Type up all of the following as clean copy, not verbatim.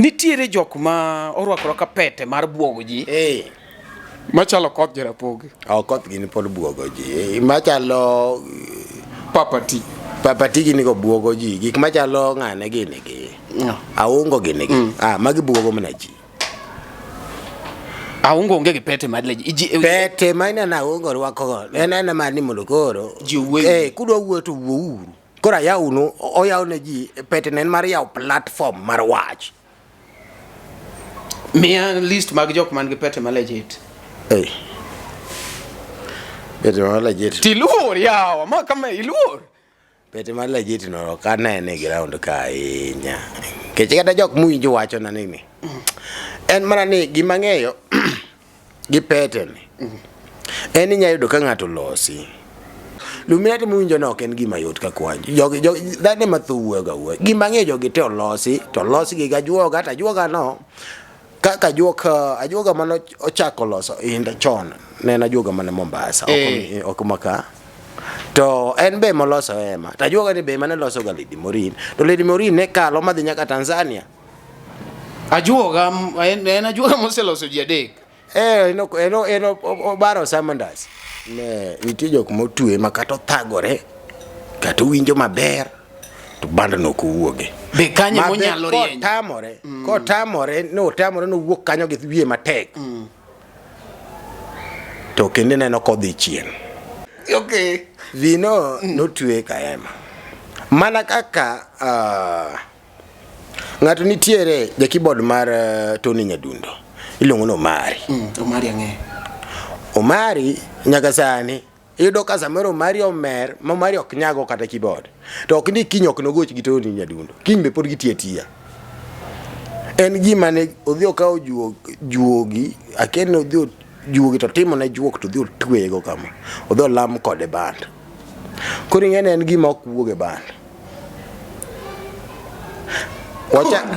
Nitiere jok ma orwakore ka pete mar buogo ji. Eh. Machalo koth Jarapogi. Ok koth gini pod buogo ji. Machalo Papa T. Papa T gini go buogo ji. Gik machalo ng'ane gini gi. No. Aungo gini gi. Ah, magi buogo mana ji. Aungo onge gi pete mar leji. Ji, Pete ma ineno aungo rwako go. En ena mar ni mondo koro. Ji owuoyo. Eh, kudwa wuoyo to wuouru. Koro ayawnu, oyaw ne ji pete ne en mar yawo platform mar wach. Miya list mag jok man gi pete ma legit. Eh. Pete mar legit. Tiluor yawa, ma kama iluor. Pete mar legit no ok anene e ground ka ahinya. Nikech kata jok mowinjo wachona ni ni. En mana ni gima ang'eyo gi pete ni. En inya yudo ka ng'ato losi. Luminati mowinjo no ok en gima yot kaka wanjo. Jogi jogi dhano ema tho wuoyo ga wuoya. Gima ang'eyo jogi te olosi to olosgi gi ajuoga to ajuoga no kaka ajuok ajuoga mane ochako loso inda chon ne en ajuoga mane Mombasa ok Eh. ok maka to en be moloso ema to ajuoga ni be mane loso ga Lady Morin to Lady Morin ne kalo madhi nyaka Tanzania. Ajuoga en ajuoga moseloso ji adek. Eh, en en en obaro Samandas. Ne nitie jok motwe ma kata othagore kata owinjo maber to band no ok owuoge. Be kanye monyalo rieny. Kotamore, kotamore, no otamore nowuok kanyo gi wiye matek. To kendo ineno kodhi chien. Okay. Vino notwe kaema. Mana kaka ng'ato nitiere ja keyboard mar Tony Nyadundo iluongo ni Omari. Omari ang'eyo. Omari nyaka sani iyudo ka samoro Omari omer ma Omari ok nyago kata keyboard. To ok ni kiny ok nogoch gi Tony Nyadundo. Kiny be pod gitiyo atiya. En gima ne odhi okawo juogi, akia ni odhi juogi to timo ne juok to odhi otweye go kama. Odhi olam kode band. Koro ing'e ni en gima ok wuog e band.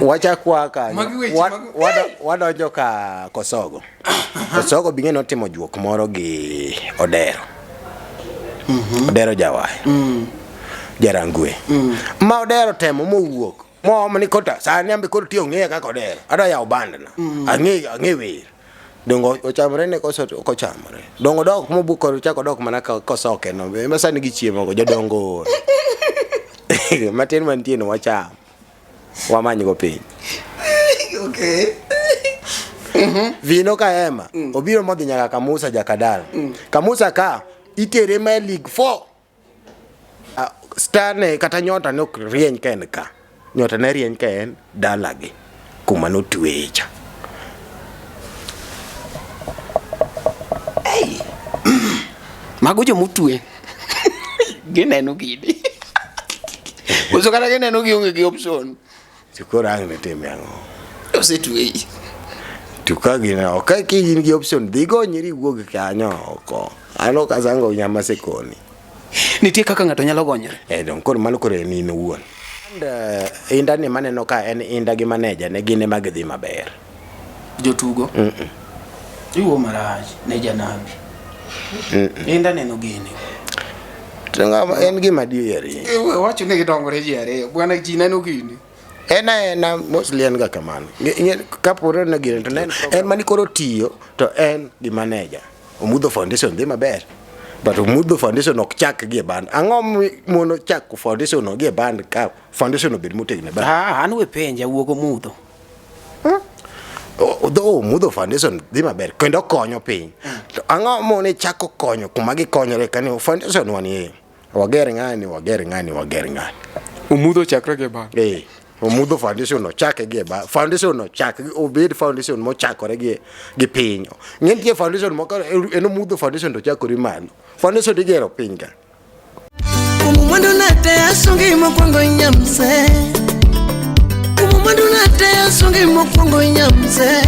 Wachak waa kanyo. Magi weche Wadonjo ka Kosogo. Kosogo bing'e notimo juok moro gi Odero. Odero Jawaya. Jarangwe. Ma Odero temo mowuok. Moomo ni kota sani ambe koro tiyo ng'eya kaka Odero. Adwa yawo band na. Ang'e ang'e wer. Dongo ochamore ne koso ok ochamore. Dongo dok mobuk koro chako dok mana kosoke no. Ema sani gichiemo go jodongo. Matin mantie no wacham. Wamany go piny. Okay. Vino ka ema obiro modhi nyaka Kamusa Jakadala. Kamusa ka itere ma e League 4. Star ne kata nyota ne ok rieny ka en ka. Nyota ne rieny ka en dalagi kuma notweye cha. Hey. Mago jomotwe. Gineno gini. Koso kata gineno gionge gi option. To koro ang' ne time ang'o? Osetweyi. To ka gin ok ka in gi option dhi gonyri iwuog kanyo oko. An ok asango nyama sekoni. Nitie kaka ng'ato nyalo gonyore. Eh, dong koro mano koro en in owuon. And, inda ni maneno ka en inda gi maneja ne gin ema gidhi maber. Jotugo. Iwuo marach ne janabi. Inda neno gini. To en gima adieri. Wacho ni gidongore ji ariyo. Bwana ji neno gini. En aena mostly en ga kamano. Kapore ne gini to en en mani koro tiyo to en gi manager. Omudho Foundation dhi maber. But Omudho Foundation ok chak gi e band. Ang'o mono chako foundation no gi e band ka foundation obed motegno e band? Ah, an we penja wuog Omudho. Though Omudho Foundation dhi maber kendo konyo piny. To ang'o mone chako konyo kuma gikonyore kani foundation wanie. Wager ng'ani, wager ng'ani, wager ng'ani. Omudho chakre gi band. Eh, Omudho Foundation ochake gi e ba foundation ochak obed foundation mochakore gi piny. Ng'e nitie foundation moko en Omudho Foundation to chakore malo. Foundation igero piny ka. Kuom mwandu na te asungi mokwongo nyamse. Kuom mwandu na te asungi mokwongo nyamse.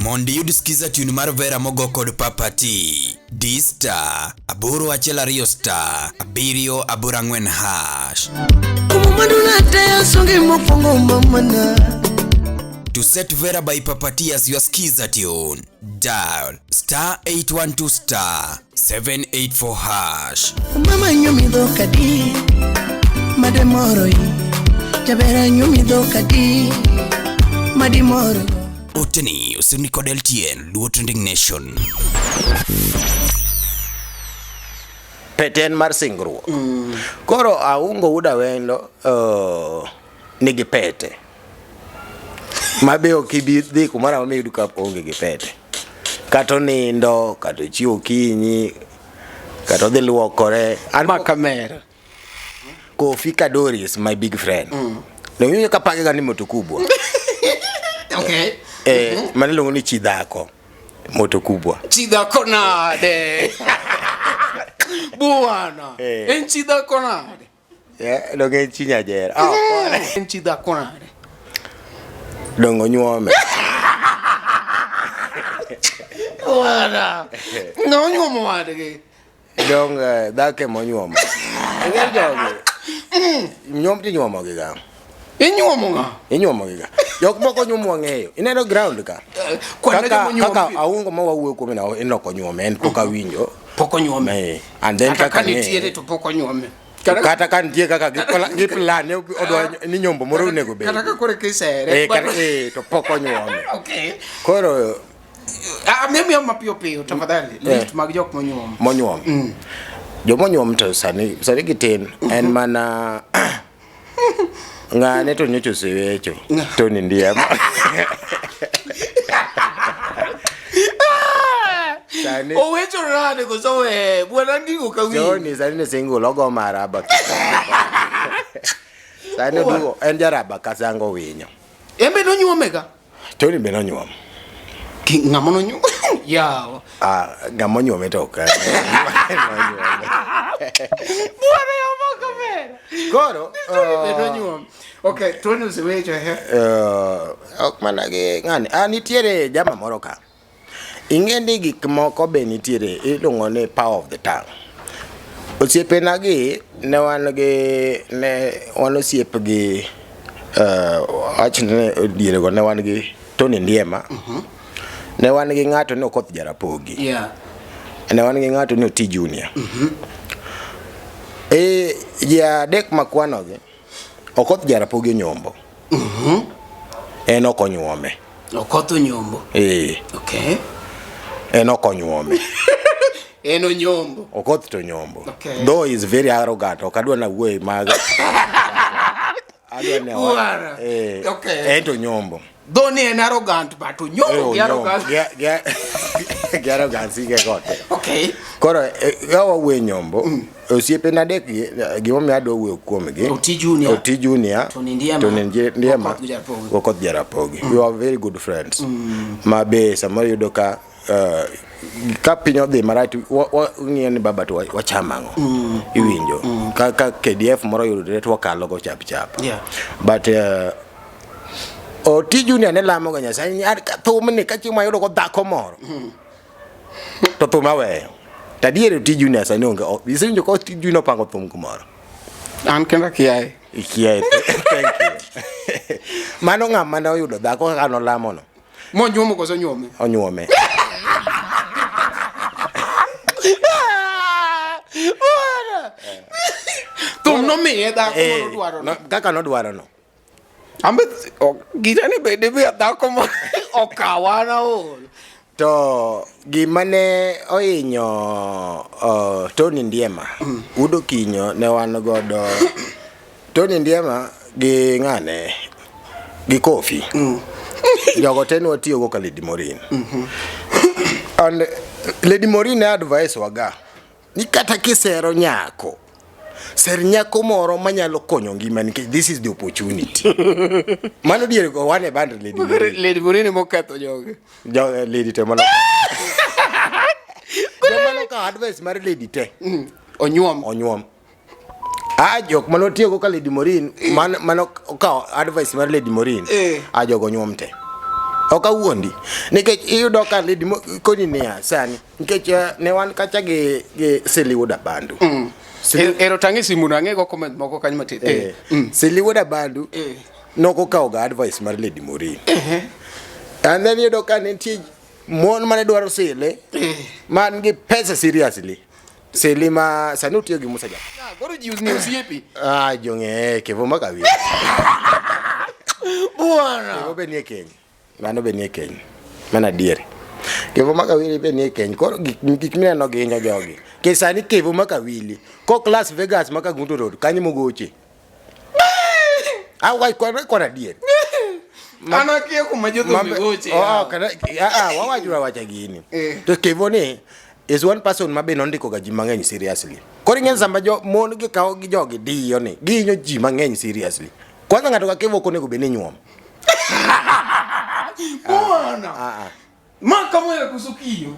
Mondo iyud skiza tune mar Vera mogo kod Papa T, D star 812 star 784 hash. Kuom mwandu na te asungi mokwongo mamana. To set Vera by Papa T as your skiza tune, dial star 812 star 784 hash. Mama nyumi dhok adi mademoro i. Jaber anyumi dhok adi. Madimoro. Oteni osirni kod LTN Luo Trending Nation. Pete en mar singruok. Koro Aungo wuod Awendo nigi pete. Ma be ok ibi dhi kumoro amora miyud ka oonge gi pete. Kata onindo, kata ochiew okinyi, kata odhi luokore. An Ma kamera. Kofi Kadori is my big friend. Donge iwinjo ka pake ga ni moto kubwa. Okay. Eh, mano iluongo ni chi dhako. Moto kubwa. Chi dhako nade? Bwana. Eh. En chi dhako nade? Eh, donge en chi nyajera. Ah, En chi dhako nade? donge onyuome. Bwana. Nonyuomo wadgi. Dong dhako ema onyuomo. Ing'e jogi. Nyuom tinyuomo gi ga. Inyuomo ng'a? Inyuomo gi ga. Jok moko nyuomo wang'eyo. Ineno ground ka. Kwan na Kaka joma onyuom kaka pi- aungo ma wawuoyo kuome no en ok onyuome en pok awinjo. Pok onyuome. Eh, and then Kata kaka ka nitiere ng'eye. to pok onyuome. Kata ka nitie kaka gi plan ni odwa ni nyombo moro onego bed. Kata ka koro kisere. Eh, kata, eh, to pok onyuome. Okay. Koro Ah, miyo miyo mapiyo piyo tafadhali. List mag jok monyuom. monyuom. Jomonyuom to sani sani gitin en mana ng'ane to nyocha osewecho Tony Ndiema. Sani Owecho nade koso we? Bwana gigo ka winjo. Tony sani ni single ogo maraba. Sani oduogo en jaraba kasango winyo. En be nonyuome ga? Tony be nonyuom. Ng'ama nonyuom? Yawa. Ah, ng'ama onyuome to ok. Nonyuome. Bwana ya makamera. Koro Tony be nonyuom. Okay, Tony osewecho he. Ok mana gi ng'ani. Ah, nitiere jama moro ka. Ing'e ni gik moko be nitiere iluongo ni power of the tongue. Osiepena gi ne wan gi ne wan osiep gi wach ni diere go ne wan gi Tony Ndiema. Ne wan gi ng'ato ni Okoth Jarapogi. Yeah. Ne wan gi ng'ato ni Oti Junior. E ji adek makwanogi, Okoth Jarapogi onyombo. En ok onyuome. Okoth onyombo. Eh, Okay. en ok onyuome. En onyombo. Okoth to nyombo. Okay. Though he is very arrogant, ok adwa nawuoye mag. Adwa ne Bwana. Eh, Okay. En to nyombo. Though ni en arrogant but onyombo gi arrogance. Gi arrogance ge gote. Okay. Koro ka wawuoyo e nyombo, osiepena adek gi gimomiyo adwa wuoyo kuomgi. Oti Junior. Oti Junior. Tony Ndiema. Tony Ndiema. Okoth Jarapogi. Okoth Jarapogi. We are very good friends. Ma be samoro yudo ka ka piny odhi marach wang'iyo ni baba to wacham ang'o. Iwinjo. Ka KDF moro oyudore to wakalo go chap chap. Yeah. But Oti Junior ne lamo ga Nyasaye ni ka thumni ka chieng' mayudo go dhako moro. To thum aweyo. To adier Oti Junior sani onge. Isewinjo ka Oti Junior opango thum kumoro? An kenda kiaye. Ikiaye. Thank you. Mano ng'ama ne oyudo dhako kaka nolamo no. Monyuomo koso onyuome? Onyuome. Thum nomiye dhako manodwaro no. Kaka nodwaro no. Ambe gita ni bende be dhako ma okawa na ol. To gima ne ohinyo Tony Ndiema, Udo Kinyo ne wan godo Tony Ndiema gi ng'ane gi Kofi. Jogo te ne watiyogo ka Lady Morin. And Lady Morin ne advice waga ni kata kisero nyako, ser nyako moro manyalo konyo ngima nikech this is the opportunity. Mano diere go wan e band Lady Morin. Lady Morin moketho jogi. Jo Lady te mano. Joma nokawo advice mar Lady te. Onyuom. Onyuom. Ah, jok mane otiyogo ka Lady Morin, mane okawo advice mar Lady Morin, ah jogo onyuom te. Ok awuondi. Nikech iyudo ka Lady koni niya sani, nikech ne wan kacha gi Silly Wuod Abandu. Ero tang' e simu no ang'e go comment moko kanyo matin. Silly Wuod Abandu nokokawo ga advice mar Lady Morin. And then iyudo ka nitie mon mane dwaro Sile man gi pesa seriously. Sili ma sani otiyo gi Musa Jaka. Koro ji ni osiepi. Ah, jong'e kevo maka wi. Bwana. Kevo be nie keny. Mano be nie keny. Mano adier. Kevo Makawili be nie keny. Koro gik gik mineno gi hinyo jogi. Ke sani Kevo Makawili kok Las Vegas ma Kagundo Road kanyo mogoche. Awach kwan kwan adier. An akia kuma jothum goche. Oh, kana ah wawacho awacha gini. Eh. To Kevo ni is one person ma be nondiko ga ji mang'eny seriously. Koro ing'e sama jo mon gi kawo gi jogi diyo ni gihinyo ji mang'eny seriously. Kwanza ng'ato ka Kevo ok onego bed ni nyuom. Bwana. Ah, ah. Ma kamera koso kiyo.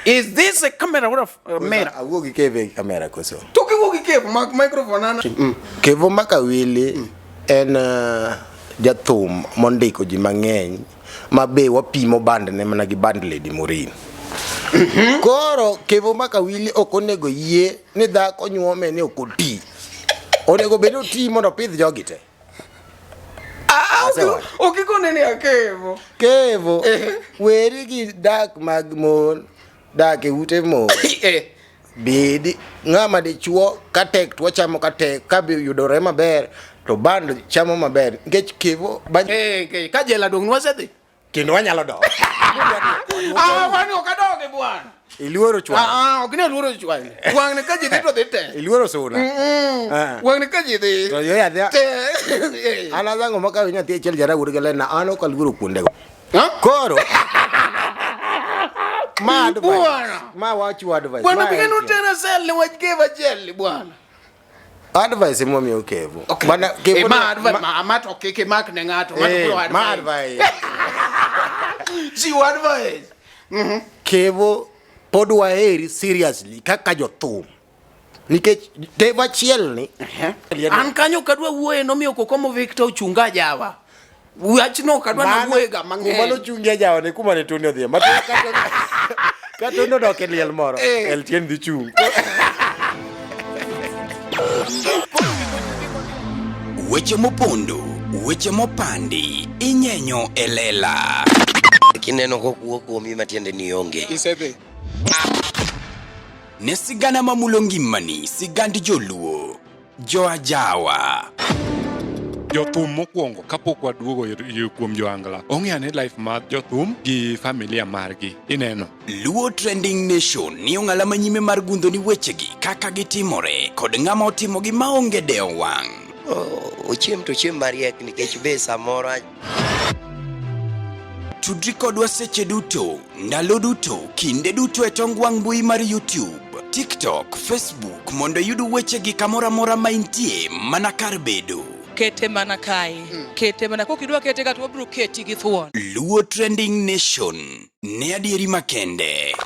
Is this a camera or a mirror? Awuo gi Kevo e kamera koso. To kiwuok gi Kevo mak microphone an. Kevo Makawili en jathum mondiko ji mang'eny ma be wapimo bandne mana gi band Lady Maureen. Koro Kevo Makawili ok onego yie ni dhako nyuome ni ok oti. Onego bed ni oti mondo opidh jogi te. Ah, Asewacho. ok ikone ni akevo. Kevo, weri gi dak mag mon, dak e ute mon. Eh. Bedi ng'ama dichuo ka tek to wachamo ka tek ka be yudore maber to band chamo maber nikech Kevo ba- Eh, eh, ka jela dong' nwasedhi. kendo wanyalo dok. Ah, wan ok adogi bwana. Iluoro chwang. Ah, ah, ok ne luoro chwang'. Wang'ni ka ji dhi to dhi te. Iluoro suna. Ah. Wang'ni ka ji dhi. To yo yadhi Te. Eh. an azango maka nyathi achiel jara wuod galena an ok aluoro kuondego. Ha? Koro ma advice. Bwana. Ma wachiwo advice. Bwana Ma pige en notera sel ne wach Kevo achiel ni bwana. advice emomiyo Kevo. Okay. Bana Kevo Eh, ma ne- advice ma- ma ma to kik imak ne ng'ato. Ma to eh, koro ma advice. advice. Chiw advice. Kevo pod waheri seriously kaka jothum. Nikech Kevo achiel ni An kanyo ok adwa wuoye nomiyo Kokomo Victor ochunga jawa. Wachno ok adwa nawuoye ga Kuma mang'eny. nochungi e jawa ne kuma ne Tony odhiye. Ma ka Tony odok e liel moro, Eh. LTN dhi chung'. Weche mopondo, weche mopandi, inyenyo e lela. Kineno kokuo kuomi matiende ni onge. Isedhi. Ne sigana mamulo ngimani, sigand joluo, joajawa. Jothum mokwongo kapok waduogo kuom joangla ong'e ane life mar jothum gi familia margi ineno. Luo Trending Nation ni ong'ala manyime mar gundho ni wechegi kaka gitimore kod ng'ama otimogi maonge dewo wang'. Ochiem to ochiem mariek nikech be samoro Tudri kodwa seche duto, ndalo duto, kinde duto e tong wang' mbui mar YouTube, TikTok, Facebook mondo iyud wechegi kamoro amora ma intie mana kar bedo. Kete mana kae. Kete mana kokidwa kete ka to wabiro keti gi thuon. Luo Trending Nation ne adieri makende.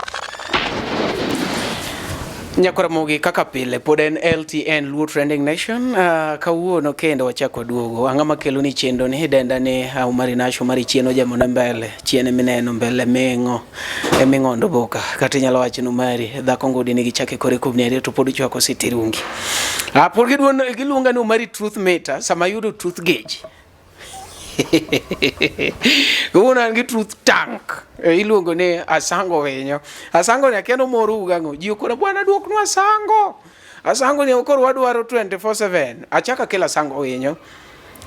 Nyakwaramogi kaka pile pod en LTN Luo Trending Nation. Kawuono kendo wachako duogo. Ang'o makelo ni chendo ni denda ni Umari Nash Umari chien ojamona mbele chien mineno mbele ming'o eming'ondo boka kata inyalo wacho ni Umari dhako ngudi nigi chake kore kubni ariyo to pod ochwako sitirungi. Pod giluonga ni Umari Truth Meter sama yudo truth gauge. Kawuono an gi truth tank. Iluongo ni Asango Winyo. Asango ni akia nomorou gang'o. Ji okona bwana duoknwa Asango. Asango ni koro wadwaro 24/7. Achako akelo Asango Winyo.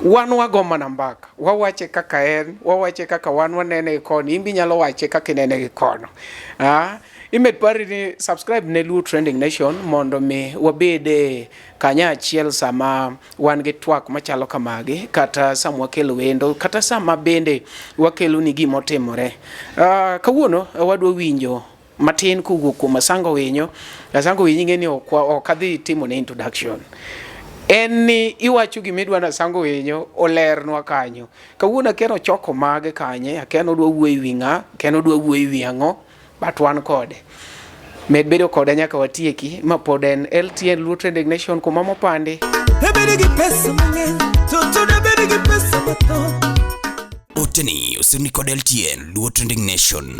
Wan wago mana mbaka. Wawache kaka en, wawache kaka wan wanene gi koni. In be inyalo wache kaka inene gi kono. Imed pari ni subscribe ne Luo Trending Nation mondo mi wabed e kanyachiel sama wan gi twak machalo kamagi, kata sama wakelo wendo, kata sama bende wakelo ni gima otimore. Kawuono wadwa winjo matin kowuok kuom Asango Winyo. Asango Winyo ing'e ni ok adhi timo ne introduction. En ni iwacho gima idwa ni Asango Winyo olernwa kanyo. Kawuono akia ni ochoko mage kanye, akia ni odwa wuoyo e wi ng'a, akia ni odwa wuoyo e wi ang'o, but wan kode. Med bedo koda nyaka watieki, ma pod en LTN Luo Trending Nation kuma mopandi. Ebedi gi pesa mang'eny, to to ebedi gi pesa mathoth. Oteni osirni kod LTN Luo Trending Nation.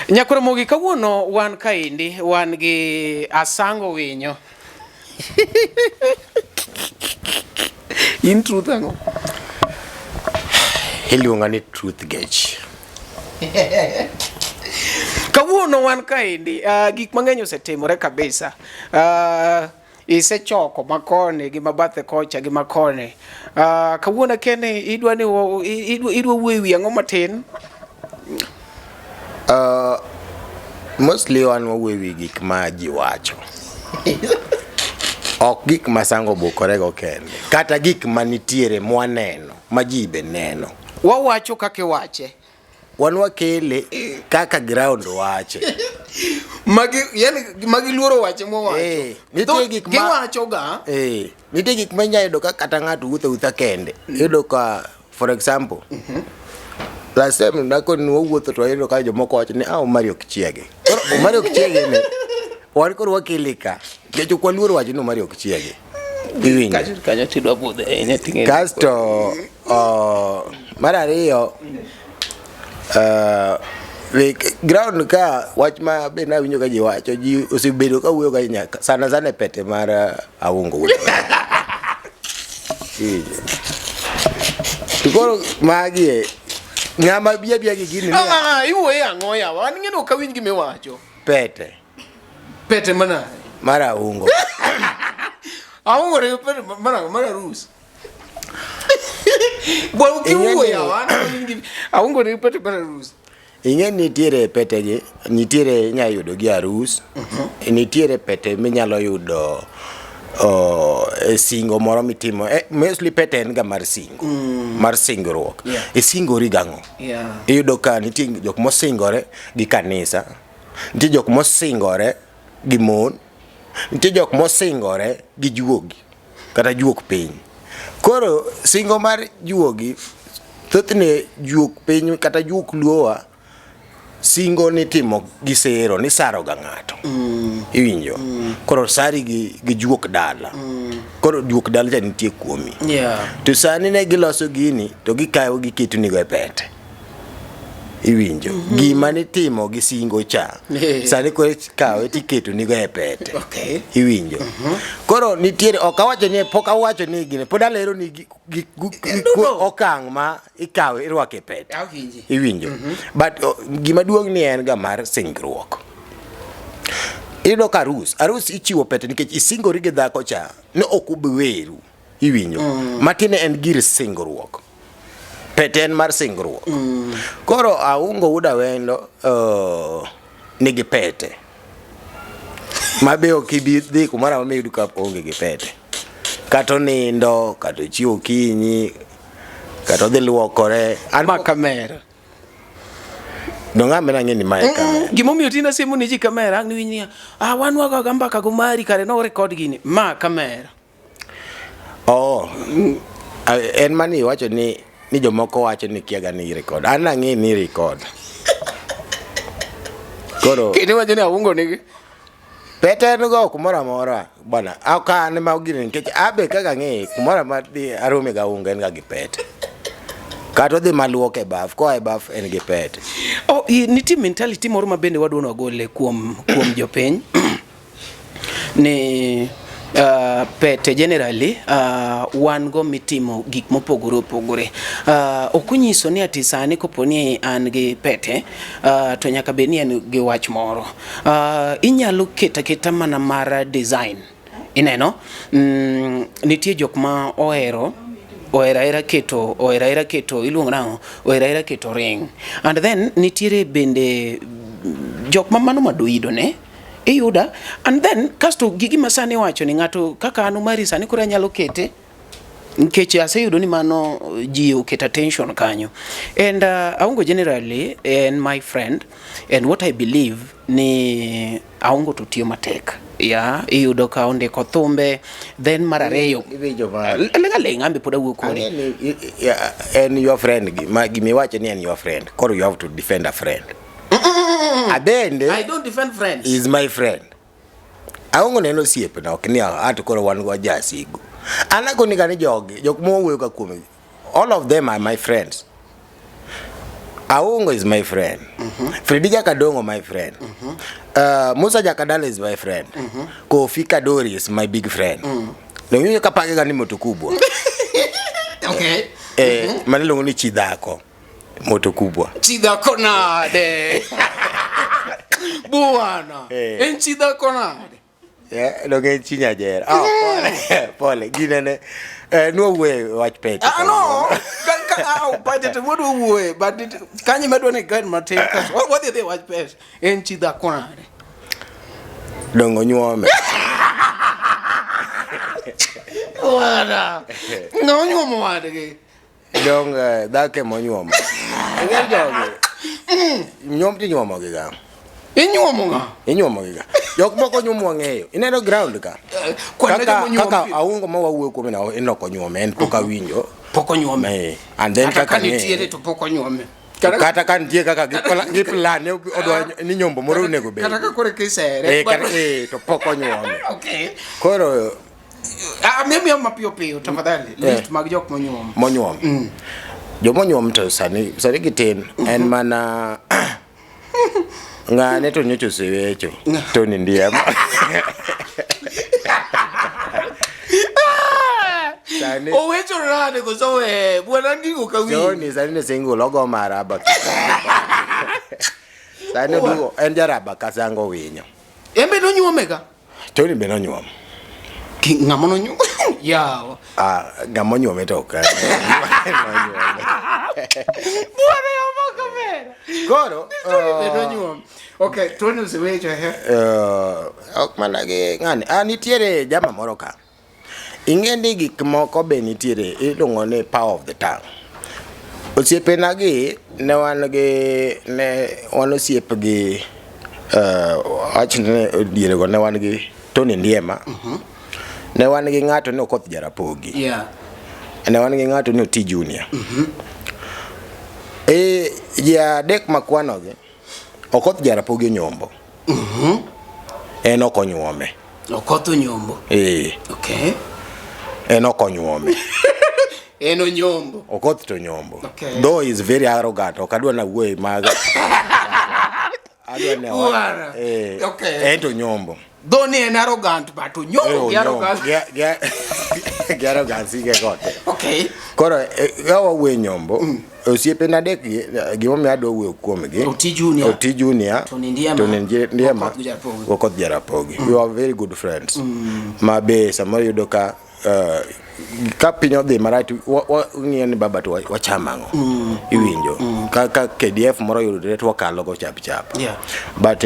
Nyakwaramogi kawuono wan kaendi, wan gi Asango Winyo. In truth ang'o? Iluonga ni Truth Gauge. Kawuono wan kaendi, gik mang'eny osetimore kabisa. Isechoko makoni gi mabathe kocha gi makoni. Kawuono kene idwa ni idwa wuoyo e wi ang'o matin? Mostly wan wawuoyo e wi gik ma ji wacho. Ok gik ma Sango obukorego kende, kata gik ma nitiere mwaneno, ma ji be neno. Wawacho kaka iwache. Wan wakele kaka ground wache. Magi yani magi luoro wache mwawacho. Nitie gik ma giwacho ga. Nitie gik ma inyalo yudo ka kata ng'ato wuotho awuotha kende. Iyudo ka for example, last time nakoni wawuotho to wayudo ka jomoko wacho ni ah Omari ok chiege. Koro Omari ok chiege ni wan koro wakele ka. Nikech ok waluoro wacho ni Omari ok chiege. Iwinjo? Kanyo tidwa budho ahinya ting'e. Kasto mar ariyo ground ka wach ma be nawinjo ka ji wacho ji osebedo ka wuoyo ga nyaka sana sana e pete mar Aungo wuod Iwinjo? To koro magi e ng'ama biya biya gi gini ni Iwuoyo ang'o yawa? An ing'e ni ok awinj gima iwacho. Pete. Pete mana? Mar Aungo. Aungo ne pete mar arus. Bwana ukiwuoyo yawa, an ok awinj gima Aungo ne pete mar arus. Ing'e nitiere pete gi, nitiere inyalo yudo gi arus, nitiere pete minyalo yudo e singo moro mitimo. Mostly pete en ga mar singo, mar singruok. Isingori gang'o? Iyudo ka nitie jok mosingore gi kanisa, nitie jok mosingore gi mon, nitie jok mosingore gi juogi kata juok piny. Koro singo mar juogi, thothne juok piny kata juok luowa singo nitimo gi sero, nisaro ga ng'ato. Iwinjo? Koro sari gi juok dala. Koro juok dala cha nitie kuomi. To sani ne giloso gini to gikawo giketonigo e pete. Iwinjo? Gima nitimo gi singo cha, sani koro ikawe tiketonigo e pete. Iwinjo? Koro nitiere, ok awacho ni, pok awacho ni gini, pod alero ni okang' ma ikawe irwako e pete. Iwinjo? But gima duong' ni en ga mar singruok. Iyudo ka arus, arus ichiwo pete nikech isingori gi dhako cha ni ok ubi weru. Iwinjo? Matine en gir singruok. Pete en mar singruok. Koro Aungo wuod Awendo nigi pete. Ma be ok ibi dhi kumoro amora miyud ka oonge gi pete. Kata onindo, kata ochiew okinyi, kata odhi luokore. An Ma kamera. Donge an bende ang'e ni mae kamera. Gimomiyo tinde asemo ne ji kamera, ang' niwinj niya, ah, wan wagoga mbaka go mari kare no record gini. Ma kamera. Oh, en mani iwacho ni jomoko wacho ni kia ga ni record. An ang'e ni record. Koro Kendo iwacho ni Aungo nigi pete en go kumoro amora bwana. Ok an ma gini nikech abe kaka ang'e kumoro amora dhi arome ga Aungo en ga gi pete. Kata odhi maluok e baf, koa e baf en gi pete. Oh, nitie mentality moro ma bende wadwa ni wagole kuom jopiny. Ni pete generally wan go mitimo gik mopogore opogore. Ok onyiso ni ati sani kopo ni an gi pete to nyaka bed ni en gi wach moro. Inyalo keta keta mana mar design. Ineno? Nitie jok ma ohero ohero ahera keto, ohero ahera keto, iluongo nang'o? Ohero ahera keto ring. And then nitiere bende jok ma mano madoido ne. Iyuda? And then kasto gigi ma sani iwacho ni ng'ato kaka an Omari sani koro anyalo kete nikech aseyudo ni mano ji oketo attention kanyo. And Aungo generally en my friend and what I believe ni Aungo to tiyo matek. Yeah, iyudo ka ondiko thumbe then mar ariyo ling' aling' ambe pod awuo kode. En your friend gi ma gimiwacho ni en your friend. Koro you have to defend a friend. Abende I don't defend friends. Is my friend. Aongo neno osiepna ok ni ato koro wan go jasigu. An akoni ga ni jogi, jok mowuoyo ka kuomgi. All of them are my friends. Aongo is my friend. Freddy Jakadongo my friend. Musa Jakadala is my friend. Kofi Kadori is my big friend. Donge kapage ga ni moto kubwa. Okay. Mano iluongo ni chi dhako. Moto kubwa. Chi dhako nade? Bwana. En chi dhako nade? Yeah, donge en chi nyajera. Ah, pole, pole. Ginene. Eh, nwawuoye wach pete. Ah, no, ka ka ah, pache to wadwa wuoye, but kanyo madwa ni guide matin kaso. Wadhi adhi wach pesa. En chi dhako nade? Dongo nyuome. Wada. Ng'a onyuomo wadgi? Dong eh, dhako ema onyuomo. Ing'e jogi. Nyuom tinyuomo gi ga. Inyuomo ng'a? Inyuomo gi ga. Jok moko nyuomo wang'eyo. Ineno ground ka. Eh, kwan Kaka joma onyuom kaka pi- aungo ma wawuoyo kuome no en ok onyuome en pok awinjo. Pok onyuome. Eh, and then Kata kaka ka nitiere ng'eye. to pok onyuome. Kata ka nitie kaka gi plan ni odwa ni nyombo moro onego bed. Kata ka koro kisere. Eh, kata eh to pok onyuome. Okay. Koro Ah, miyo miyo mapiyo piyo tafadhali. Eh. List mag jok monyuom. Monyuom. Joma onyuom to sani sani gitin en mana ng'ane to nyocha osewecho Tony Ndiema. Sani Owecho nade koso we? Bwana gigo ka wi. Tony sani ne single ogo maraba. Sani oduogo en jaraba kasango winyo. En be nonyuome ga? Tony be nonyuom. Ki ng'ama nonyuom? Yawa. Ah, ng'ama onyuome to ok. Nonyuome. Bwana ya kamera. Koro Tony be nonyuom. Okay, Tony osewecho he. Ok mana gi ng'ani. Ah, nitiere jama moro ka. Ing'e ni gik moko be nitiere iluongo ni power of the tongue. Osiepena gi ne wan gi ne wan osiep gi wach ni diere go ne wan gi Tony Ndiema. Ne wan gi ng'ato ni Okoth Jarapogi. Yeah. Ne wan gi ng'ato ni Oti Junior. E ji adek makwanogi Okoth Jarapogi onyombo. En ok onyuome. Okoth onyombo. Eh. Okay. En ok onyuome. En onyombo. Okoth to nyombo. Okay. Though he is very arrogant, ok adwa na wuoye mag. Adwa ne Bwana. Eh. Okay. En to nyombo. Though ni en arrogant but onyombo gi arrogance. Gi arrogance ge gote. Okay. Koro ka wawuoyo nyombo, osiepena adek gi gimomiyo adwa wuoyo kuomgi. Oti Junior. Oti Junior. Tony Ndiema. Tony Ndiema. Okoth Jarapogi. Okoth Jarapogi. We were very good friends. Ma be samoro yudo ka ka piny odhi marach wang'iyo ni baba to wacham ang'o. Iwinjo. Ka KDF moro yudore to wakalo go chap chap. Yeah. But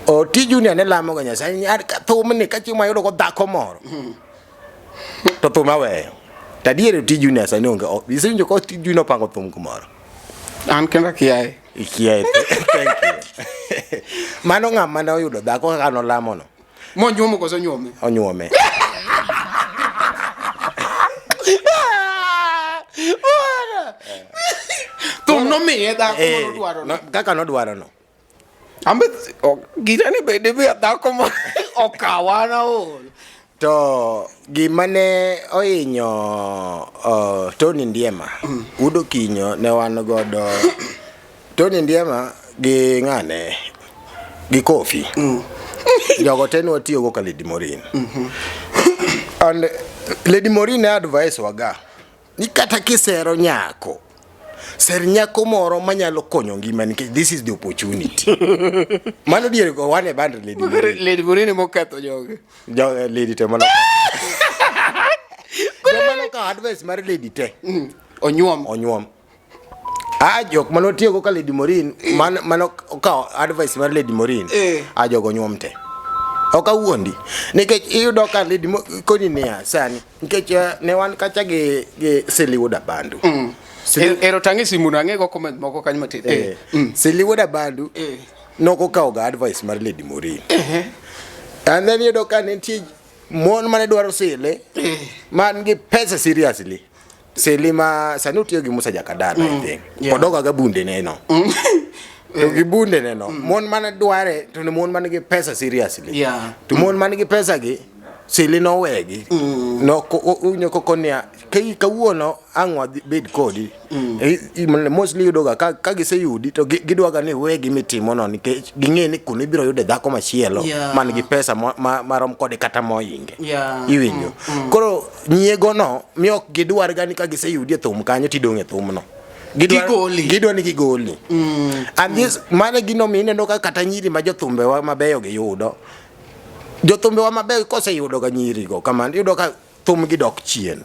Oti Junior ne lamo ga Nyasaye ni ka thumni ka chieng' mayudo go dhako moro. To thum aweyo. To adier Oti Junior sani onge. Isewinjo ka Oti Junior opango thum kumoro? An kenda kiaye. Ikiaye. Thank you. Mano ng'ama ne oyudo dhako kaka nolamo no. Monyuomo koso onyuome? Onyuome. Thum nomiye dhako manodwaro no. Kaka nodwaro no. Ambe gita ni bende be dhako ma okawa na ol. To gima ne ohinyo Tony Ndiema, Udo Kinyo ne wan godo Tony Ndiema gi ng'ane gi Kofi. Jogo te ne watiyogo ka Lady Morin. And Lady Morin ne advice waga ni kata kisero nyako ser nyako moro manyalo konyo ngima nikech this is the opportunity. Mano diere go wan e band Lady Morin. Lady Morin moketho jogi. Jo Lady te mano. Joma nokawo advice mar Lady te. Onyuom. Onyuom. Ah, jok mane otiyogo ka Lady Morin, mane okawo advice mar Lady Morin, ah jogo onyuom te. Ok awuondi. Nikech iyudo ka Lady Mo, koni niya, sani, nikech ne wan kacha gi Silly Wuod Abandu. Ero tang' e simu no, ang'e go comment moko kanyo matin. Silly Wuod Abandu nokokawo ga advice mar Lady Morin. And then iyudo ka nitie mon mane dwaro Silly, man gi pesa seriously. Silly ma sani otiyo gi Musa Jakadala, I think. Odoga ga bunde ne no. To gi bunde ne no. Mon mane dware to ne mon man gi pesa seriously. To mon man gi pesa gi Silly nowegi. No unyo koko niya kawuono ang' wadhi bed kodi. Mostly iyudo ga ka giseyudi to gidwa ga ni iwe gima itimo no nikech ging'e ni kuno ibiro yude dhako machielo man gi pesa marom kode kata mohinge. Iwinjo. Koro nyiego no miyo ok gidwar ga ni ka giseyudi e thum kanyo tidong' e thumno. Gidwa ni gigoli. And this mano gino miyo ineno ka kata nyiri ma jothumbewa mabeyo giyudo. Jothumbewa mabeyo koseyudo ga nyirigo kamano, iyudo ka thumgi dok chien.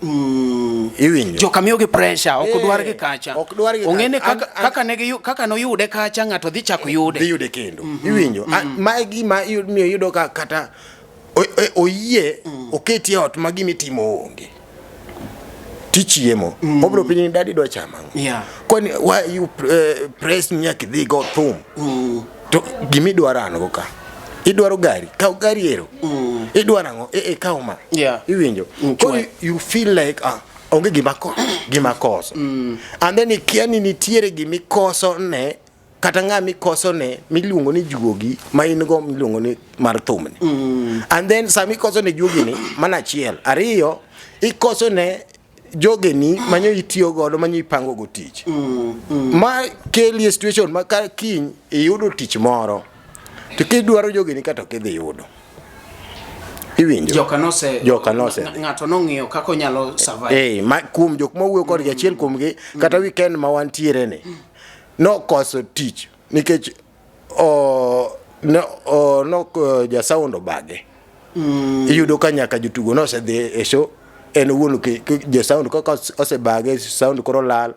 Iwinjo? Joka miyogi pressure, ok Eh, dwargi kacha. ok dwargi Ong'e ni kacha. kaka, kaka, ne giyu- kaka noyude kacha ng'ato dhi chako yude. Dhi yude kendo. Iwinjo? Ah, Ma e gima miyo iyudo ka kata oyie oketi e ot ma gima itimo onge. Tichiemo. Obiro penji ni daddy dwa chamo ang'o? Yeah. Kwani why you press nyaka idhi go thum? To gimidwaro an go ka. Idwaro gari, kaw gari ero. Idwaro ang'o? Eh, eh, kaw ma. Yeah. Iwinjo? Koro chwe. you feel like ah, onge gima ko gima koso. And then ikia ni nitiere gimikoso ne kata ng'a mikoso ne miluongo ni juogi ma in go miluongo ni mar thumni. And then sama ikoso ne juogi ni mana achiel. Ariyo, ikoso ne jogeni manyo itiyo godo manyo ipango go tich. Ma keli e situation ma ka kiny iyudo tich moro to kidwaro jogeni kata ok idhi yudo. Iwinjo? Joka nose Joka nose dhi. Ng'ato nong'iyo kaka onyalo survive. Eh, ma kuom jok mawuoyo kodgi achiel kuomgi kata weekend ma wantiere ni nokoso tich nikech o ne o no ja sound obage. Iyudo ka nyaka jotugo nosedhi e show en owuon ja sound kaka osebage sound koro lal.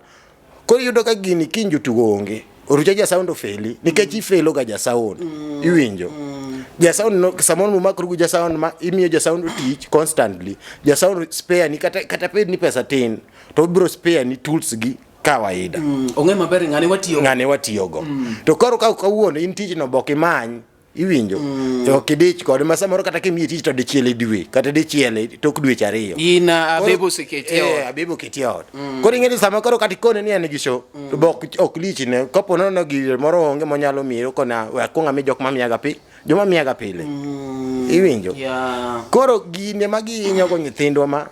Koro iyudo ka gini kiny jotugo onge. Orucha ja sound ofeli nikech ifelo ga ja sound. Iwinjo? Ja sound no, samoro mumakru gi ja sound ma imiyo ja sound tich constantly. Ja sound spare ni kata kata bed ni pesa tin to obiro spare ni tools gi kawaida. Ong'e maber ng'ane watiyo. Ng'ane watiyogo. To koro ka kawuono in tijno bok imany iwinjo to ok idich kode ma samoro kata kimiyi tich to dichiel e dwe kata dichiel e tok dweche ariyo. In Abebo oseketi e ot. Eh, Abebo oketi e ot. Koro ing'e ni sama koro kata ikone ni en gi show to be ok lichne kapo nono gire moro onge monyalo miyi okona we akwong ami jok mamiyaga pi joma miyaga pile. Iwinjo? Yeah. Koro gini ema gihinyo go nyithindwa ma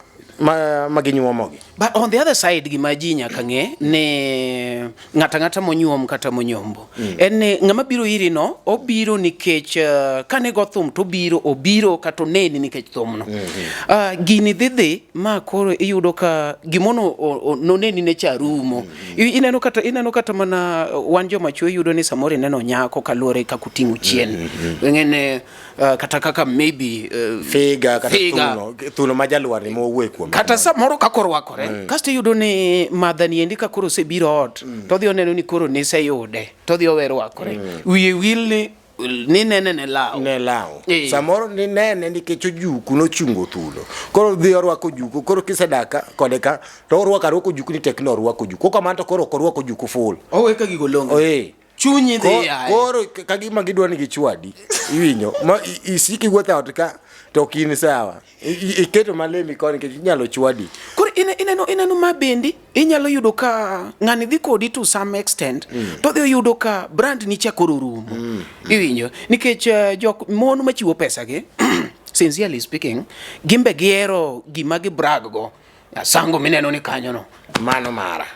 ma ginyuomogi. But on the other side gima ji nyaka ng'e ni ng'ato ang'ata monyuom kata monyombo en ni ng'ama biro iri no obiro nikech kane go thum to obiro obiro kata oneni nikech thumno. Gini dhi dhi ma koro iyudo ka gimono noneni ne cha rumo. Ineno kata ineno kata mana wan joma chuo iyudo ni samoro ineno nyako kaluwore kaka oting'o chien. Ing'e ni kata kaka maybe Figa kata thuno, thuno ma jalwar ni mowuoye kuome. Kata samoro kaka orwakore. Kasto iyudo ni madha ni endi ka koro osebiro ot to odhi oneno ni koro niseyude to odhi owe rwakore. Wiye wil ni ninene ne law. Ne law. Samoro ninene nikech ojuku nochungo thuno. Koro odhi orwako ojuku, koro kisedaka kode ka to orwako arwaka ojuku ni tek ni orwako ojuku. Kok kamano to koro ok orwako ojuku full. Owe ka gigo long'o. Chunyi dhi yaye. Koro ka gima gidwa ni gichwadi, iwinjo, ma isik iwuotho e ot ka to ok in sawa. Iketo malemi koni nikech inyalo chwadi. Koro ineno ineno ma bendi inyalo yudo ka ng'ani dhi kodi to some extent to odhi oyudo ka brand ni cha koro orumo. Iwinjo? Nikech jok mon machiwo pesa gi sincerely speaking gin be gihero gima gi brag go. Asango mineno ni kanyo no. Mano mara.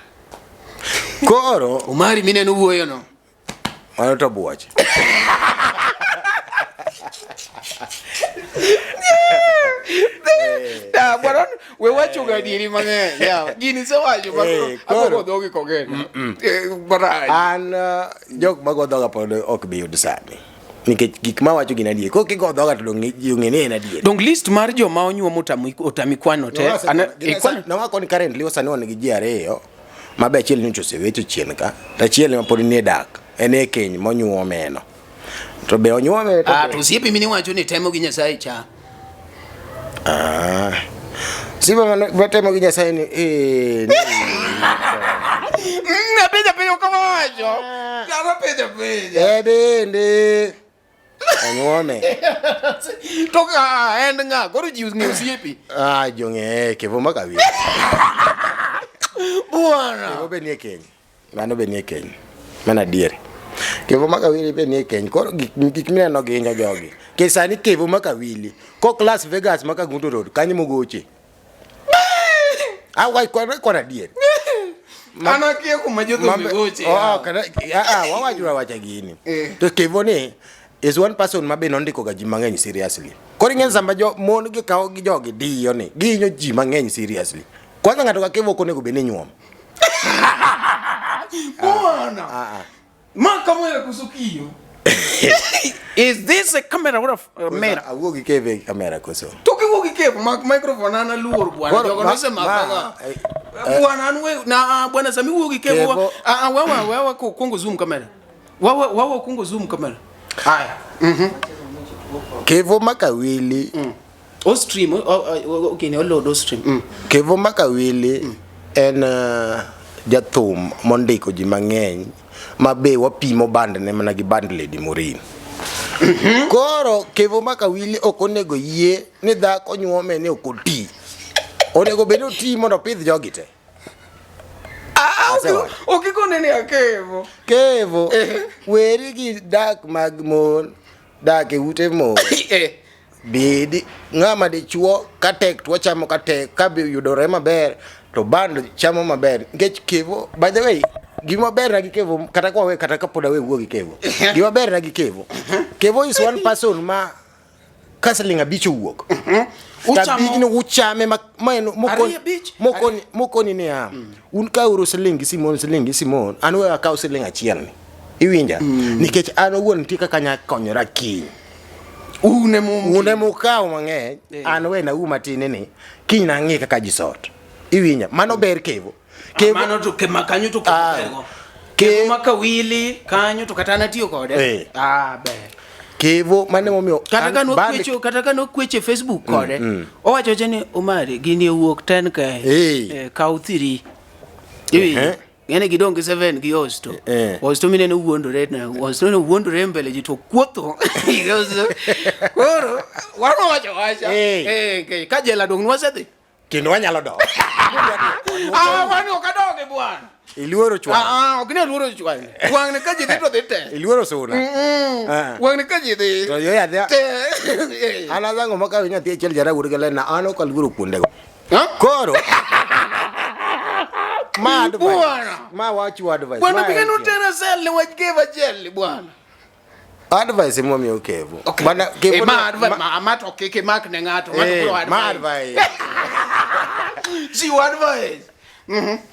Koro Omari mineno wuoyo no. Mano to buoch. Ah, bwana we wacho ga adieri mang'eny. Yeah. Gini sewacho ma Eh, koro koro. agogo dhogi kogeno. Eh, marach. An jok mago dhoga pod ok bi yud sani. Nikech gik mawacho gin adier. Koro kigo dhoga to dong' ji ong'e ni en adier. Dong list mar joma onyuom otami kwano te. Ikwano. Nawako ni currently sani wan gi ji ariyo ma be achiel nyocha osewecho chien ka to achiel ma pod nie dak en e keny monyuomeno. To be onyuome to Ah, to osiepi miniwacho ni temo gi Nyasaye cha. Ah. Siba matemo gi Nyasaye ni eh Apenjo apenjo kama wacho. Kama penjo apenjo. Eh bende onyuome. To ka en ng'a? Koro ji ong'eyo osiepi. Ah jong'e Kevo Makawi. Bwana. Kevo be nie keny. Mano be nie keny. Mano adier. Kevo Makawili be nie keny. Koro gik mineno gi hinyo jogi. Ke sani Kevo Makawili kok Las Vegas ma Kangundo Road kanyo mogoche. Ah, wai kwana kwana adier. An akia kuma jothumbe goche. Oh, kana ah ah wawacho awacha gini. To Kevo ni is one person ma be nondiko ga ji mang'eny seriously. Koro ing'e sama jo mon gi kawo gi jogi diyo ni gihinyo ji mang'eny seriously. Kwanza ng'ato ka Kevo ok onego bed ni nyuom. Bwana. Ma kama ya kusukiyo. Is this a camera or a mirror? Awuo gi Kevo e kamera koso? To kiwuo gi Kevo, mak microphone an aluor bwana. Koro, Jogo nosemaka ga. Bwana an we na bwana sami wuo gi Kevo. Kevo- Ah ah, wewe wewe kuongo zoom camera. Wewe wewe kuongo zoom camera. Haya. Kevo Makawili. O stream, okay, ne oload o stream. Kevo Makawili en jathum mondiko ji mang'eny ma be wapimo bandne mana gi band Lady Maureen. Koro Kevo Makawili ok onego yie ni dhako nyuome ni ok oti. Onego bed ni oti mondo opidh jogi te. Asewacho. Okikone ni akevo. Kevo, weri gi dak mag mon, dak e ute mon. Bedi ng'ama dichuo ka tek to wachamo ka tek, ka be yudore maber to band chamo maber. Nikech Kevo, by the way, gima ber na gi Kevo, kata kwa we kata kapod awe wuo gi Kevo. Gima ber na gi Kevo. Kevo is one person ma ka siling 5 owuok. Uchamo- Tabijno uchame ma ma en mokoni Ariyo abich. mokoni mokoni niya un kauru siling gi Simon siling gi Simon an we akaw siling 1 ni. Iwinja? Nikech an owuon nitie kaka anya konyora kiny. Une mu Une mukaw mang'eny, an we na u matin ni kiny nang'i kaka ji sot. Iwinja? Mano ber Kevo. Kevo mano to kema kanyo to Ah. kego. Kevo Makawili kanyo to kata natiyo kode. Ah ber. Kevo mano emomiyo Kata an ka band- nokwecho kata ka nokwecho e Facebook kode. Owacho cha ni Omari gini owuok 10k. Kaw 3. Iwinjo? Ng'ene gidong' gi 7 gi Osto. Osto mineno wuondore na Osto ne wuondore mbele ji to kuotho. Koro wan wawacho wacha. Ka jela dong' nwasedhi. Kendo wanyalo dok. Ah, wan ok adogi bwana. Iluoro chwang'. Ah, ok ne luoro chwang'. Wang'ni ka ji dhi to dhi te. Iluoro suna. Wang'ni ka ji dhi. To yo yadhi. Te. An azango makawo nyathi achiel jara wuod galena an ok aluoro kuondego. Koro ma advice. Bwana. Ma wachu advice. Bwana Ma pige en notera sel ne wach Kevo achiel bwana. Advice emomiyo Kevo. Bana Kevo Ma advice ma to kik imak ne ng'ato. Ng'ato biro Ma advice. advice. Chiw advice.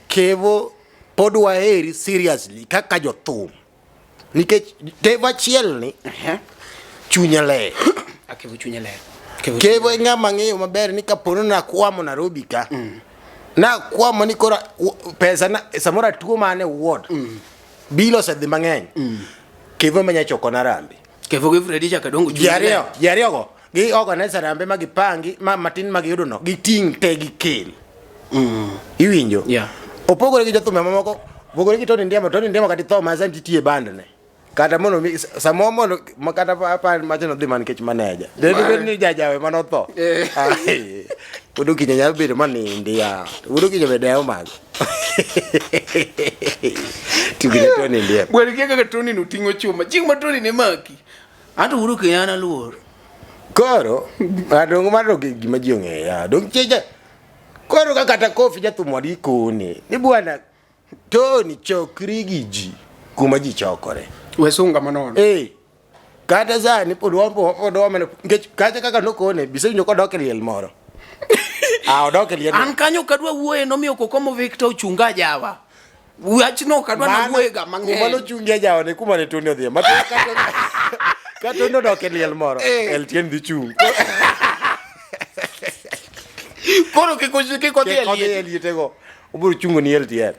Kevo pod waheri seriously kaka jothum. Nikech Kevo achiel ni chunye ler. Kevo chunye ler. Kevo e ng'ama ng'eyo maber ni kapo ni nakwamo Nairobi ka. Nakwamo ni koro pesa na samoro atuo mane ward. Bill osedhi mang'eny. Kevo ema nya choko na rambe. Kevo gi Freddy chaka dongo Ji ariyo, ji ariyo go gi organize rambe ma gipangi ma matin ma giyudo no giting' te gikel. Iwinjo? Yeah. Opogore gi jothumbe mamoko, opogore gi Tony Ndiema, Tony Ndiema kata itho ma sani titie band ne. Kata mondo mi samoro mondo ma kata pa macho nodhi mana nikech manager. De bed ni jajawe mane otho. Ai, Wuod Okinyo nyalo bedo manindi ya. Wuod Okinyo be dewo mago. Tugi ne Tony Ndiema. Bwana kia kaka Tony no ting'o chuma. Chieng' ma Tony ne maki. Anto Wuod Okinyo an aluor. Koro, adong' mano gima ji ong'eyo ya. Dong' cheja. Koro ka kata Kofi jathum wadgi kone. Ni bwana Tony chokri gi ji kuma ji chokore. We sunga manono. Kata sani pod pod wameno nikech kacha kaka nokone bisewinjo kodok e liel moro. Ah, odok e liel. An kanyo kadwa wuoye nomiyo Kokomo Victor ochunga jawa. Wachno kadwa Mano- nawuoye ga Kuma mang'eny. nochungi e jawa ne kuma ne Tony odhiye. Ma ka Tony odok e liel moro, LTN dhi chung'. Koro kik kik odhi e e lietego. Obiro chungo ni LTN.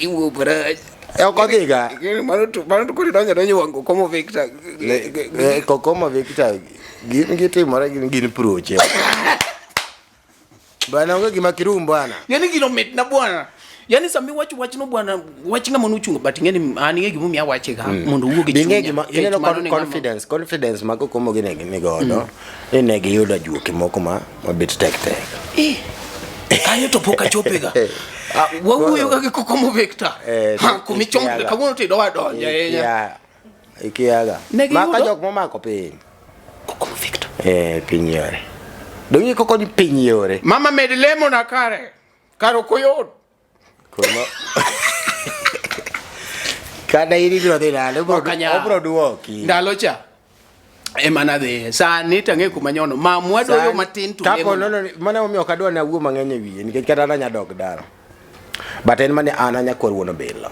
Iwuo marach. Ok odhiga. Mano to mano to koro idonjo adonja wang' Kokomo Victor. Kokomo Victor gin gitimore gin gin proche. Bwana onge gima kirum bwana. Yaani gino mitna bwana. Yaani sami wach wachno bwana wach ng'ama nochungo but ing'eni an ing'e gimomiyo awache ga mondo owuog e Be ing'e chunya. gima Nikech ineno mano ne ng'ama- confidence confidence ma Kokomo gi ne ni godo ni ne giyudo ajuoke moko ma mabet tek tek. Kanyo to pok achope ga. Wawuoyo ga gi Kokomo Victor. Ha, Kumichong kawuono to idwa donjo ahinya. Ikiaga. Ne giyudo? Maka jok momako piny. Kokomo Victor. Piny yore. Donge koko ni piny yore. Mama med lemo na kare. Kar ok oyot. Kuma. Kata in ibiro dhi nade Ok anyal. obiro duoki. Ndalo cha ema nadhiye. Sani to ang'e kuma nyono. Mamwa doyo Sani, matin to kapo lemo. nono ni- mano emomiyo ok adwa ni awuo mang'eny e wiye nikech kata an anya dok dala. But en mane an anyakwar wuon Obilo.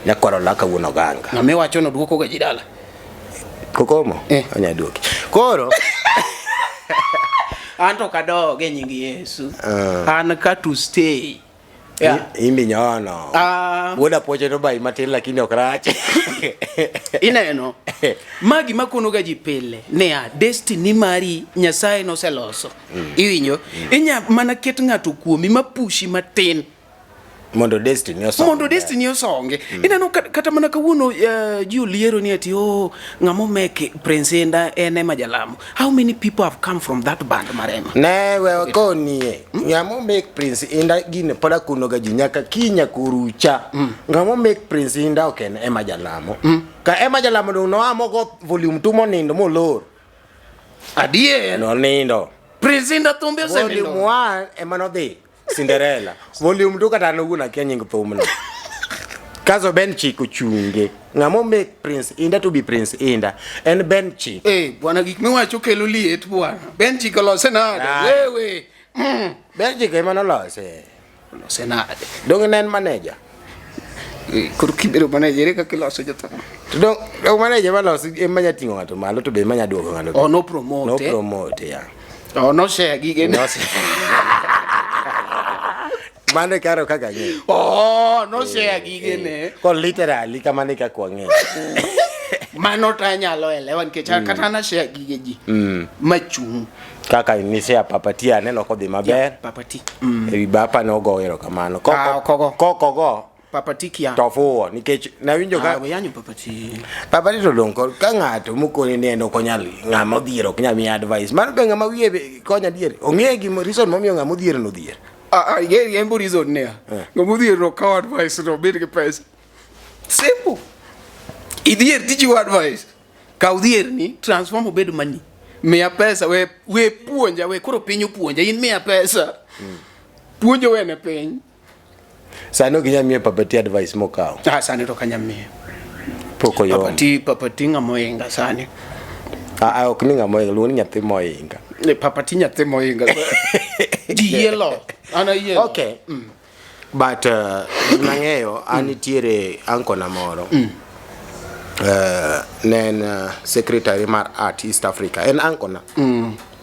Nyakwar Olaka wuon Oganga. Ng'ama iwacho no duoko ga ji dala. Kokomo? Eh. Onya duoki. Koro An to kadog e nying Yesu. Ah. An ka to stay. Yeah. Imbi nyono. Ah. Wuod apoche no bai matin lakini ok rach. Ineno? Ma gima konoga ji pile niya, destiny mari Nyasaye noseloso. Iwinjo? Inya mana ket ng'ato kuomi ma pushi matin. Mondo destiny osonge. Mondo destiny osonge. Ineno kata mana kawuono ji oliero ni ati oh ng'ama omek Prince Indah en ema jalamo. How many people have come from that band marema? Ne we konie. Ng'ama omek Prince Indah gine pod akunoga ji nyaka kinya kurucha. Ng'ama omek Prince Indah ok en ema jalamo. Ka ema jalamo dong noa mogo volume 2 monindo molor. Adier. Nonindo. Prince Indah thumbe osenindo. Volume 1 ema nodhi. Cinderella. Volume 2 kata an owuon akia nying thumno. Kaso Ben Chik ochunge. Ng'ama omek Prince Indah to be Prince Indah en Ben Chik. Eh, bwana gik miwacho kelo liet bwana. Ben Chik olose nade? Ah. Wewe. Ben Chik ema nolose. Olose nade? Dong ne en manager. Eh, koro kibedo manager ere kaka iloso jothum? To dong dong manager maloso ema nya ting'o ng'ato malo to be ema nya duoko ng'ato. Oh, no promote. No promote, ya. Oh, no share gige. No share. Mano e karo kaka ang'eyo. Oh, no share gige ne. Ko literally kamano e kaka wang'eyo. Mano to anyalo elewa nikech kata an ashare gige ji. Machung'. Kaka ni share Papa T aneno kodhi maber. Papa T. Ewi bapa nogo erokamano. Ah, ok ogo. Kokogo Papa T kia. to fuwo nikech nawinjo ka Ah, we yanyo Papa T. Papa T to dong' kod ka ng'ato mokoni ni en ok onyal ng'ama odhier ok nyal miye advice. Mano be ng'ama wiye be konyo adier. Ong'e gima reason momiyo ng'ama odhier no odhier. Ah, ah, ye embo reason niya. Ng'ama odhier no kawo advice no obed gi pesa. Simple. Idhier tichiwo advice. Kaw dhier ni transform obed money. Miya pesa we we puonja we koro piny opuonja in miya pesa. Puonjo wene piny. Sani ok inyal miyo Papa T advice mokawo. Ah, sani to kanya miyo. Pok oyom. Papa T, Papa T ng'ama oinga sani. Ah, ah, ok ni ng'ama oinga, luong ni nyathi moinga. Eh, Papa T nyathi moinga. Ji yie lo. An ayie lo. Okay. But gima ang'eyo an nitiere anko na moro. Ne en secretary mar Art East Africa. En anko na.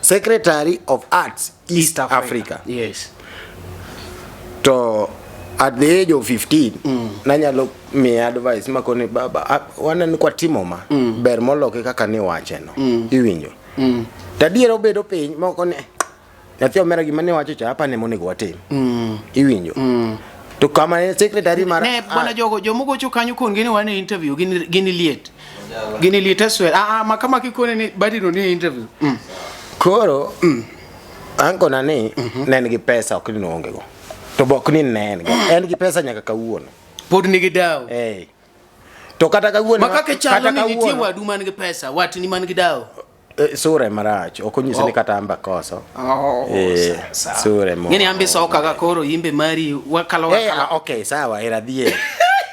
Secretary of Arts East, Africa. Yes. To at the age of 15 nanyalo miye advice makoni baba waneno kwa timo ma ber moloke kaka ni wache no. Iwinjo. To adier obedo piny moko ni nyathi omera gima ne wacho cha apa ne monego watim. Iwinjo. To kama ne secretary mar Ne bwana jogo jomogocho kanyo kon gini wan e interview gini gini liet. Gini liet aswer. Ah ah ma kama kikone ni badi no ni interview. Koro anko na ni ne en gi pesa ok ni noonge go. To bok ni ne en go. En gi pesa nyaka kawuono. Pod nigi dawo. Eh. To kata kawuono Ma kaka chalo kata ni nitie kawuono- wadu man gi pesa, watni man gi dawo. Sure marach ok onyiso ni kata amba koso. Oh, sawa. Sure mo. Ng'eni ambe soka ga koro imbe mari wakalo wakalo. Okay, sawa era dhier.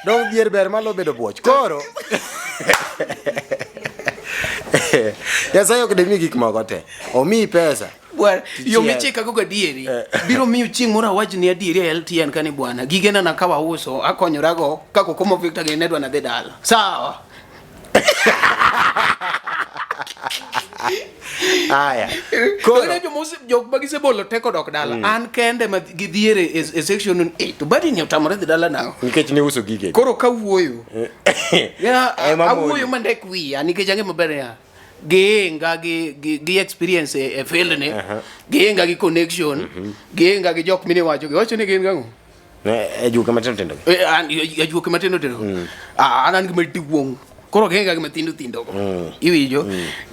Dong dhier ber malo bedo buoch. Koro Nyasaye ok demi gik moko te. Omiyi pesa. Bwana, yo Tichiel. michika go gadieri. Biro miyo chieng' moro awach ni adieri e LTN kani bwana. Gigena na kawa uso akonyorago kako komo Victor gi nedwa na dhi dala. Sawa. Aya. Koro jok ma gisebolo teko dok dala. An kende ma gidhiere e section ni, to badi ni otamore dhi dala nang'o? Nikech ne uso gige. Koro kawuoyo. Ya, Ema awuoyo moni. mandek wiya nikech ang'e maber niya. Giinga gi experience e field ni. Giinga gi connection. Giinga gi jok mine wacho. Giwacho ni gin gang'o? E ajuoke matindo tindo. An ajuoke matindo tindo. Ah, an an gi maduong'. Koro giinga gi matindo tindo go. Iwinjo?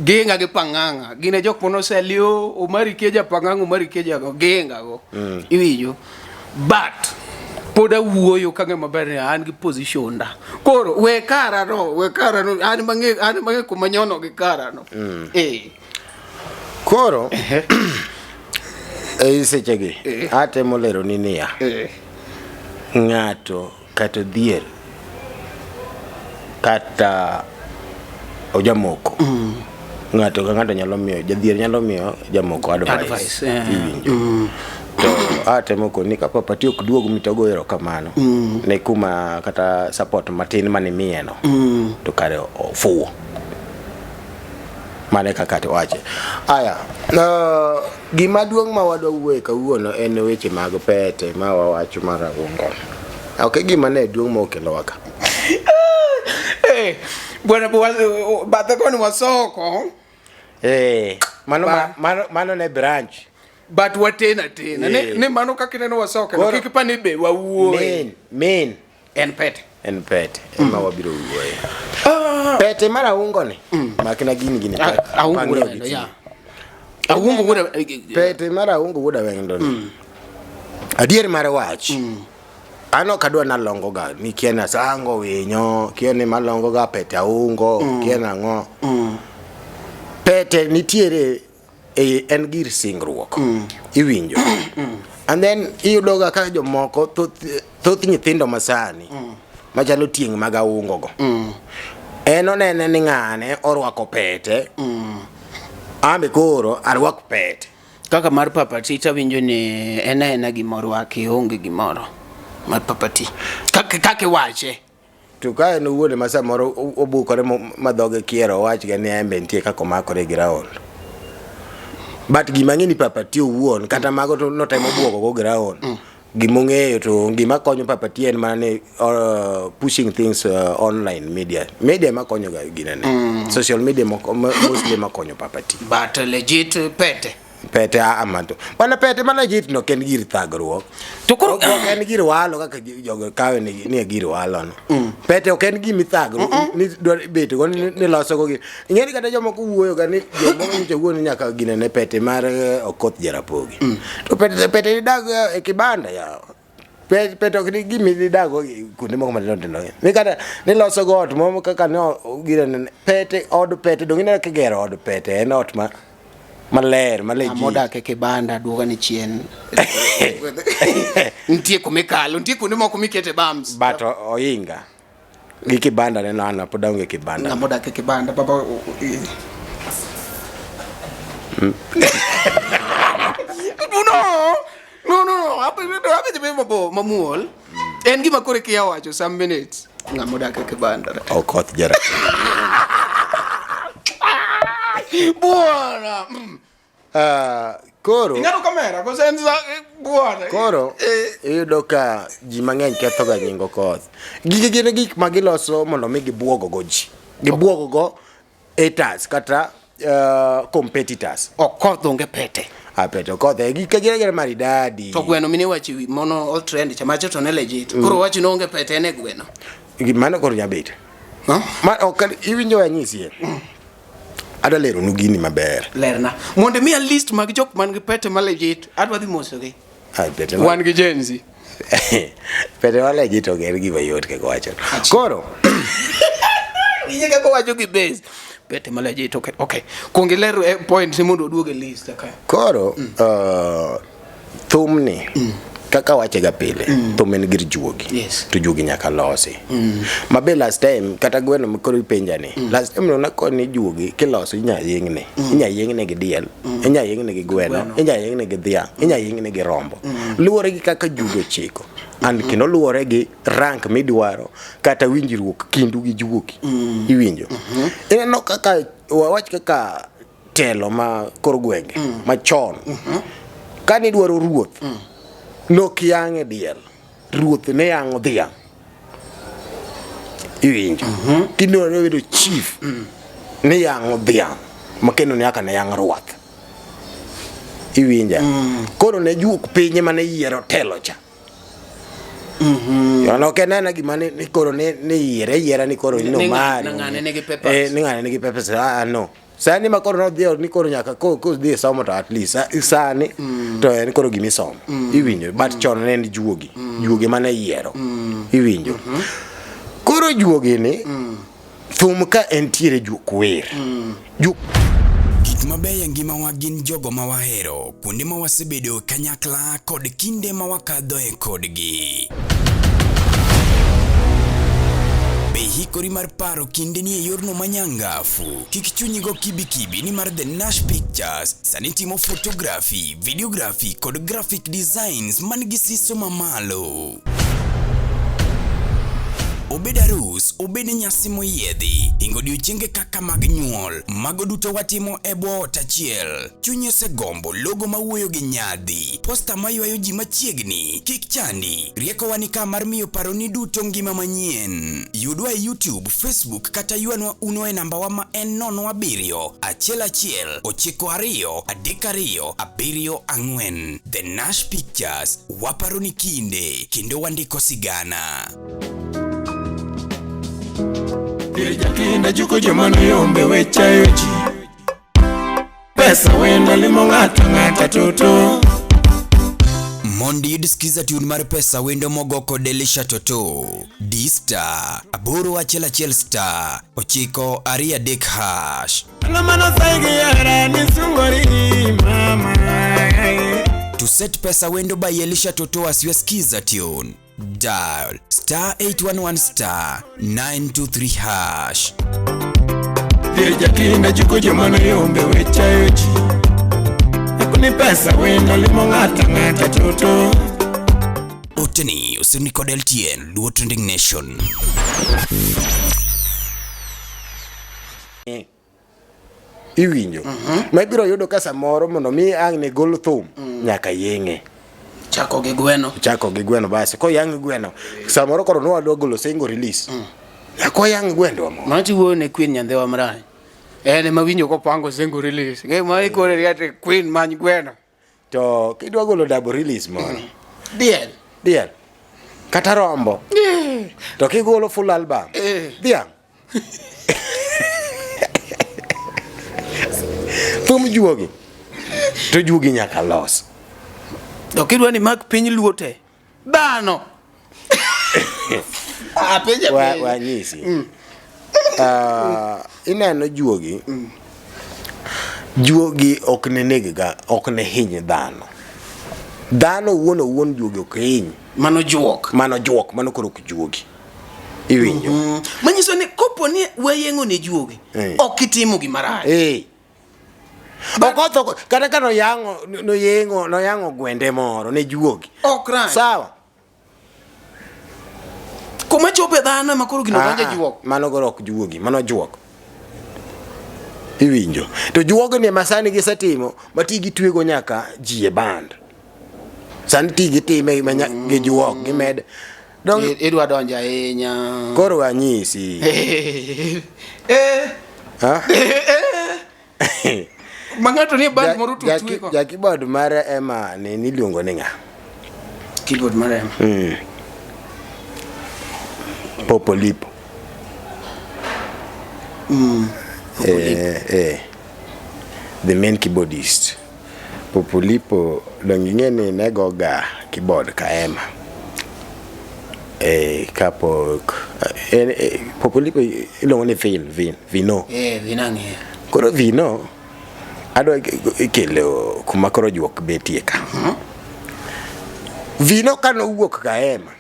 Giinga gi pang'ang'a. Gin e jok manoselio Omari Keja pang'ang'a Omari Keja go. Giinga go. Iwinjo? But pod awuoyo kang'e maber ni an gi position da. Koro we kara no, we kara no, an mang'e an mang'e kuma nyono gi kara no. Koro e sechegi atemo lero ni niya. Ng'ato kata odhier kata ojamoko. Ng'ato ka ng'ato nyalo miyo jadhier nyalo miyo jamoko advice. Advice, Iwinjo. To atemo koni ka Papa T ok duog mitogo erokamano ne kuma kata support matin mane imiye no. To kare ofuwo. Mano e kaka wache. Aya, gima duong' ma wadwa wuoye kawuono en weche mag pete ma wawacho mar Aungo. Ok e gima ne duong' ma okelowa ka. Eh, bwana bathe koni wasoko. Eh, mano, mano, mano ne branch. But watena tena. Ne, ne mano kaka ineno wasoko. No, kik pani be wawuoye. Main, main. En pete. En pete. Ema wabiro wuoye. Pete mar Aungo ni. Makna gini gini. Aungo wuod Awendo, ya. Aungo wuod Pete mar Aungo wuod Awendo ni. Adier mar wach. An ok adwa nalongo ga ni kia ni asango winyo, kia ni malongo ga pete Aungo, kia nang'o. Pete nitiere e, en gir singruok. Iwinjo. And then iyudo ga ka jomoko thoth, thoth nyithindo masani machalo tieng' mag Aungo go. En onene ni ng'ane orwako pete. Ambe koro arwak pete. Kaka mar Papa T tawinjo ni en aena gimorwaki onge gimoro mar Papa T. Kaka kaka iwache. To ka en owuon ema samoro obukore ma dhoge kier owach ga ni en be nitie kaka omakore gi Raul. But gima ang'e ni Papa T owuon kata mago to notemo buogo go gi Raul. Gimong'eyo to gima konyo Papa T en mana ni pushing things online media. Media ema konyo ga ginene. Social media mostly ema konyo Papa T. But legit pete. Pete a mato. Bana pete ma legit no ok en gir thagruok. To koro Ok en gir walo kaka jogo kawe ni ni e gir walo no. Pete ok en gima ithagruok ni dwa bet go ni loso go gi. Ing'e ni kata jomoko wuoyo ga ni jomoko nyocha wuoyo ni nyaka ginene pete mar Okoth Jarapogi. To pete pete idag e kibanda yawa. Pete ok ni gima idag go kuonde moko matindo tindo. Ni kata niloso go ot moro kaka ne ginene pete od pete donge ineno kigero od pete en ot ma maler ma legit. Modak e kibanda duoga ni chien. Nitie kuma ikalo, nitie kuonde moko mikete bams. But oinga gi kibanda neno an pod aonge kibanda. Ng'ama odak e kibanda baba. No, no, no, no. Ape ape dhi mabo mamuol. En gima koro ikia wacho some minutes. Ng'ama odak e kibanda. Okoth jara. Bwana. Koro Ing'ado kamera koso en bwana. Koro iyudo ka ji mang'eny ketho ga nying Okoth. Gigi gin gik ma giloso mondo mi gibuogo go ji. Gibuogo go haters kata competitors. Okoth onge pete. A pete Okoth e gik gin gin maridadi. To gweno mine wacho wi mono all trend cha macho to ne legit. Koro wacho ni onge pete en e gweno. Mano koro nyabet. Ma ok iwinjo anyisie. Adwa leronu gini maber. Lerna. Mondo imiya list mag jok man gi pete ma legit, adwa dhi mosogi. Pete Wan gi Gen Z. Pete ma legit ok en gima yot kaka wacho. Koro Winje kaka wacho gi base. Pete ma legit, okay. Okay. Kuong iler point ni mondo oduog e list okay. Koro thumni kaka wache ga pile thum en gir juogi. Yes. To juogi nyaka losi. Mabe last time kata gweno makoro ipenja ni last time nonakoni ni juogi kiloso inya yeng'ne. Inya yeng'ne gi diel, inya yeng'ne gi gweno, inya yeng'ne gi dhiang', inya yeng'ne gi rombo. Luwore gi kaka juogi ochiko. And kendo luwore gi rank midwaro kata winjruok kindu gi juogi. Iwinjo. Ineno kaka wawach kaka telo ma kor gwenge machon. Kane idwaro ruoth, nok yang'e diel, ruoth ne yang'o dhiang'. Iwinjo. Kidwaro bedo chief, ne yang'o dhiang' ma kendo nyaka ne yang' ruath. Iwinja. Koro ne juok piny ema ne yiero telo cha. Mm Ok en ena gima ni koro ni yiere yiera ni koro ni mari. Ni ng'ane nigi papers. Ni ng'ane nigi papers. Ah no. Sani ma koro nodhi ni koro nyaka ko dhi somo to at least sani to en koro gima isomo. Iwinjo. But chon ne en juogi. Juogi mane yiero. Iwinjo. Koro juogi ni thum ka entiere juok wer. Juok Gik mabeyo e ngimawa gin jogo ma wahero, kuonde ma wasebedo kanyakla kod kinde ma wakadhoe kodgi. Be ihikori mar paro kindeni e yorno manyangafu? Kik chunyi go kibikibi nimar The Nash Pictures sani timo photography, videography kod graphic designs man gi siso mamalo. Obed arus, obed nyasi moyiedhi, hingo odiochienge kaka mag nyuol, mago duto watimo e bwo ot achiel. Chunyi osegombo logo mawuoyo gi nyadhi, posta maywayo ji machiegni, kik chandi, riekowa ni ka mar miyo paroni duto ngima manyien. Yudwa e YouTube, Facebook kata ywanwa uno e nambawa ma en 07 11 92 32 74. The Nash Pictures, waparo ni kinde kendo wandiko sigana. Kinda juko joma noyombe wechayo ji Pesa wendo limo ng'ato ng'ata toto Mondo iyud skiza tune mar pesa wendo mogo kod Elisha Toto. D star 811 star 9 2 3 hash. Ang'o mano sai gi hera ni sungori mama To set pesa wendo by Elisha Toto as your skiza tune. Dial star 811 star 923 hash. Dir jakinda juko joma noyombe wechayo ji Ekuni pesa wendo limo ng'ato ng'ata toto Oteni osirni kod LTN Luo Trending Nation. Iwinjo. Ma ibiro yudo ka samoro mondo mi ang' ne gol thum nyaka yeng'e. Chako gi gweno. Chako gi gweno basi. Koyang' gweno samoro koro nwadwa golo single release. Nyaka wayang' gwendwa mo. Mano tiwuoyo ne Queen Nyandhewa marach. En ema winjo kopango single release. Ng'e ma ikore ri ati Queen many gweno. To kidwa golo double release moro. Diel. Diel. Kata rombo. To kigolo full album. Dhiang'. Thum juogi. To juogi nyaka los. To kidwa ni mak piny luo te. Dhano. Apenja Wa, penjo. wanyisi. Ineno juogi. Juogi ok ne neg ga, ok ne hiny dhano. Dhano owuon owuon juogi ok hiny. Mano juok. Mano juok, mano koro ok juogi. Iwinjo? Manyiso ni kopo ni wayeng'o ne juogi, Eh. ok itimo gima rach. Eh. Ok otho kata ka noyang'o noyeng'o noyang'o gwende moro ne juogi. Ok rach. Sawa. Kuma chope dhano ema koro gino donjo Ah, juok. Mano koro ok juogi, mano juok. Iwinjo. To juogni ema sani gisetimo ma ti gitwego nyaka ji e band. Sani ti gitime ma gi juok gimed. Dong Idwa donjo ahinya. koro anyisi. Eh. Ha? Ma ng'ato nie band moro to Ja- otwe go. Ja keyboard mar Emma ni niluongo ni ng'a? Keyboard mar Emma. Popolipo. The main keyboardist. Popolipo donge ing'e ni ne goga keyboard ka Emma. Kapok Popolipo iluongo ni Vin, Vin, Vino. Vino ang'eyo. Koro Vino adwa kelo kuma koro juok betie ka. Vino kane owuok ka Emma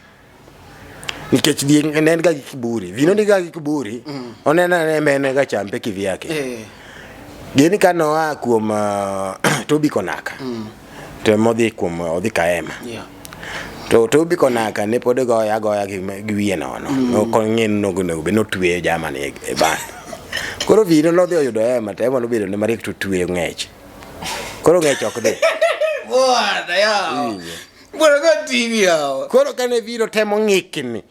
nikech ne en ga gi kiburi. Vino niga gi kiburi, oneno anena en en ga champe kivyake. Gini ka noa kuom Toby Konaka to modhi kuom odhi ka Emma. To Toby Konaka ne pod goya agoya gi wiye nono. Ok ong'e ni onego bed ni otweyo jamani e band. Koro Vino nodhi oyudo Emma to Emma nobedo ne mariek to otweyo ng'ech. Koro ng'ech ok dhi. Bwana yawa. Bwana ka TV yawa. Koro kane Vino temo ng'ikni.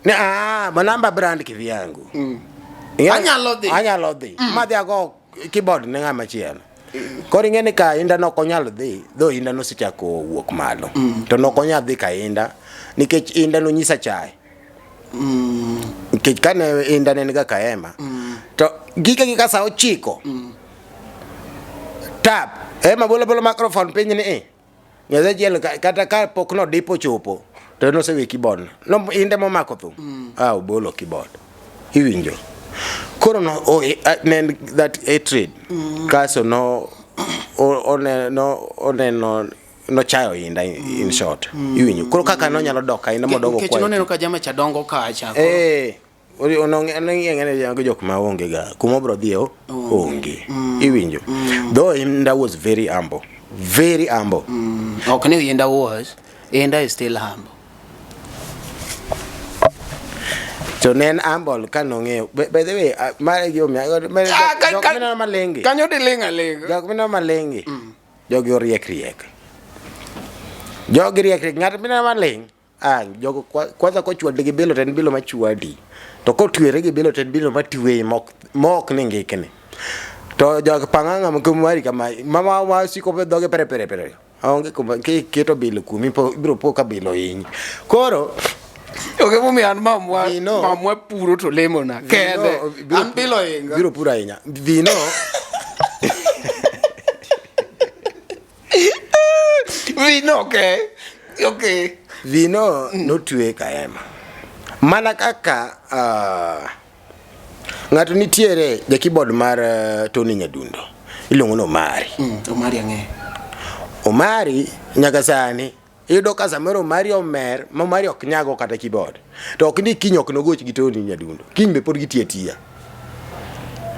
Ne manamba brand kivyangu. Anyalo dhi. Anyalo dhi. Madhi ago keyboard ne ng'ama chielo. Koro ing'e ni ka Inda nok onyal dhi, dho Inda nosechako wuok malo. To nok onyal dhi ka Inda nikech Inda nonyisa chae. Nikech kane Inda ne niga ka Emma, to gike gi ka sa 9. Tap, Emma bolo bolo microphone piny ni i. Nyathi achiel kata ka pok nodipo chopo to nosewe keyboard. No Inda momako thum. Obolo keyboard. Iwinjo. Koro no ne en that hatred. Kaso no oneno oneno nochayo Inda in short. Iwinjo. Koro kaka nonyalo dok ka Inda modogo Nikech kwayo. noneno ka jama cha dongo kacha. Onong'e jok ma onge ga kuma obro dhiye onge. Iwinjo. Though Inda was very humble. Very humble. Ok ni Inda was, Inda is still humble. To ne en humble ka nong'eyo. By the way, mare gi omiya. Ah, Jok mineno malingi. Kanyo diling' aling'. Jok mineno malingi. Jogi oriek riek. Jogi riek riek. Ng'at mineno maling'. Ah, jogo kwanza kochwadi gi bilo to en bilo machwadi. To kotwere gi bilo to en bilo matweyi mok ni ngikni. To jok pang'ang'a mari kama mama ma siko dhoge pere pere pere. Aonge kuma kiketo bilo kuomi ibiro po ka bilo hinyi. Koro Onge momiyo an mamwa mamwa puro to lemona kende. An bilo hinga. Biro puro ahinya. Vino Vino okay. Okay. Vino notwe kaema. Mana kaka ng'ato nitiere ja keyboard mar Tony Nyadundo iluongo ni Omari. Omari ang'eyo. Omari nyaka sani iyudo ka samoro Omari omer ma Omari ok nyago kata keyboard. To ok ni kiny ok nogoch gi Tony Nyadundo. Kiny be pod gitiyo atiya.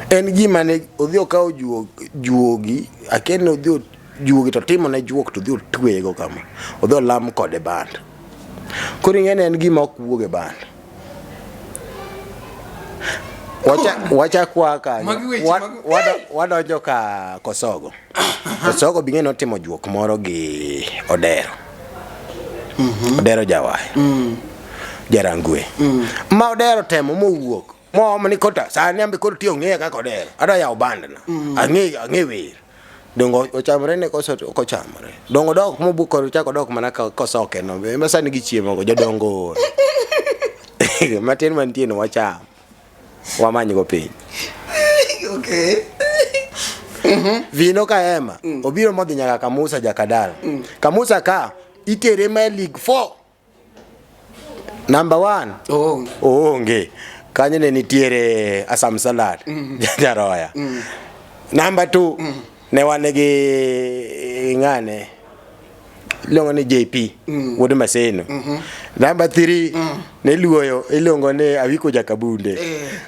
En gima ne odhi okawo juogi, akia ni odhi juogi to timo ne juok to odhi otweye go kama. Odhi olam kode band. Koro ing'e ni en gima ok wuog e band. Wachak waa kanyo. Wadonjo ka Kosogo. Kosogo bing'e notimo juok moro gi Odero. Odero Jawaya. Jarangwe. Ma Odero temo mowuok. Moomo ni kota sani ambe koro tiyo ng'eya kaka Odero. Adwa yawo band na. Ang'e wer. Dongo ochamore ne koso ok ochamore. Dongo dok mobuk koro chako dok mana kosoke no. Ema sani gichiemo go jodongo. Matin mantie no wacham. Wamany go piny. Okay. Vino Kaema obiro modhi nyaka Kamusa Jakadala. Kamusa ka itere ma e League 4. Number 1. Oonge. Oonge. Kanyo ne nitiere Asam Salad. Jaroya. Number 2 ne wan gi ng'ane iluongo ni JP wuod Maseno. Number 3 ne luoyo iluongo ni Awiko Jakabunde.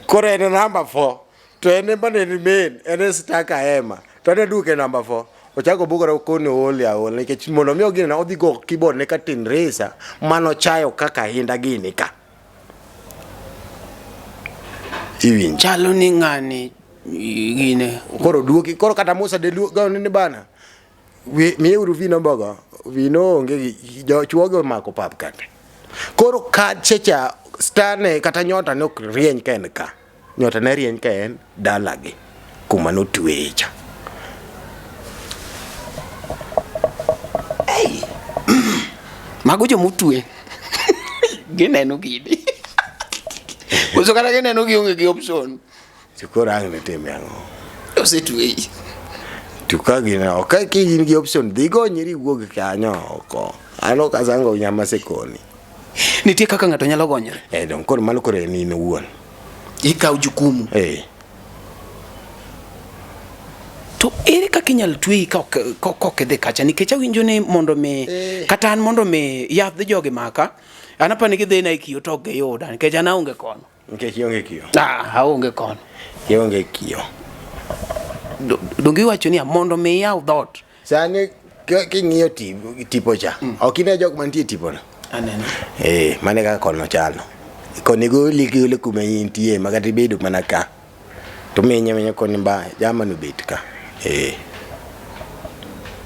Koro en number 4 to en ema ne en main en e star Kaema to ne duke number 4 ochako bugore koni ool aola nikech mondo mi ogine odhi go keyboard ne katin resa manochayo kaka hinda gini ka iwinjo Chalo ni ng'ani gine. Koro duoki koro kata Musa de luo ni bana miyeuru vino bogo vino onge gi chuoge omako pap kata koro ka checha star ne kata nyota ne ok rieny ka en ka nyota ne rieny ka en dalagi kuma notweye cha. Hey. Mago jomotwe gineno gini koso kata gineno gionge gi option. To koro ang' ne time ang'o? Osetweyi. To ka gin ok ka in gi option dhi gonyri iwuog kanyo oko. An ok asango nyama sekoni. Nitie kaka ng'ato nyalo gonyore. Eh dong koro mano koro en in owuon. Ikaw jukumu. Eh. To ere kaka inyalo tweyi ka ok idhi kacha nikech awinjo ni mondo mi kata an mondo mi yadh jogi maka an apani gidhina e kiyo to ok giyuda nikech an aonge kono. Nikech ionge kiyo. Ah, aonge kono. Ionge kiyo. Donge iwacho niya mondo mi iyaw dhoot. Sani king'iyo tipo cha, ok ine jok mantie e tipono. Aneno. Eh, mano e kaka kono chalo. Koni goli golo kuma intie ma kata ibedo mana ka. To minye minye koni ba jama no bet ka. Eh.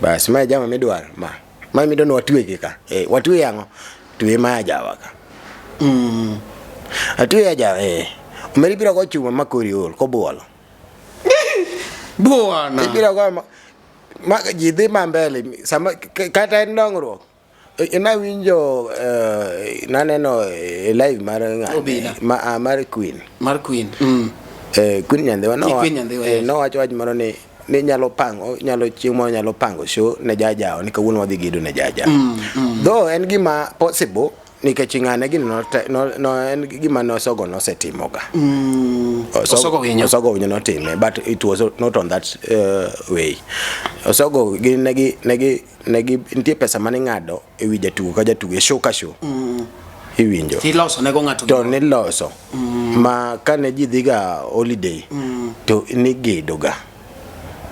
Bas ma e jama midwaro ma. Ma midwaro ni watwe gi ka. Eh, watwe ang'o? Twe ma ajawa ka. Atwe ajawa eh. Omeri biro go chuma ma kori ol kobuolo. Bwana. Ibiro go ma ji dhi ma mbele sama kata en dongruok. Nawinjo naneno live mar ng'ane ma mar Queen. Mar Queen. Queen Nyandhiwa nowacho wach moro ni ni nyalo pango nyalo chieng' moro nyalo pango show ne jajawa ni kawuono wadhi gedo ne jajawa. Though en gima possible nikech ng'ane gini no en gima nosogo nosetimoga. Osogo Winyo. Osogo Winyo notime but it was not on that way. Osogo gi negi negi negi nitie pesa mane ing'ado e wi jatugo ka jatugo e show ka show. Iwinjo. Tiloso nego ng'ato. To niloso. Ma kane ji dhiga holiday to nigedo ga.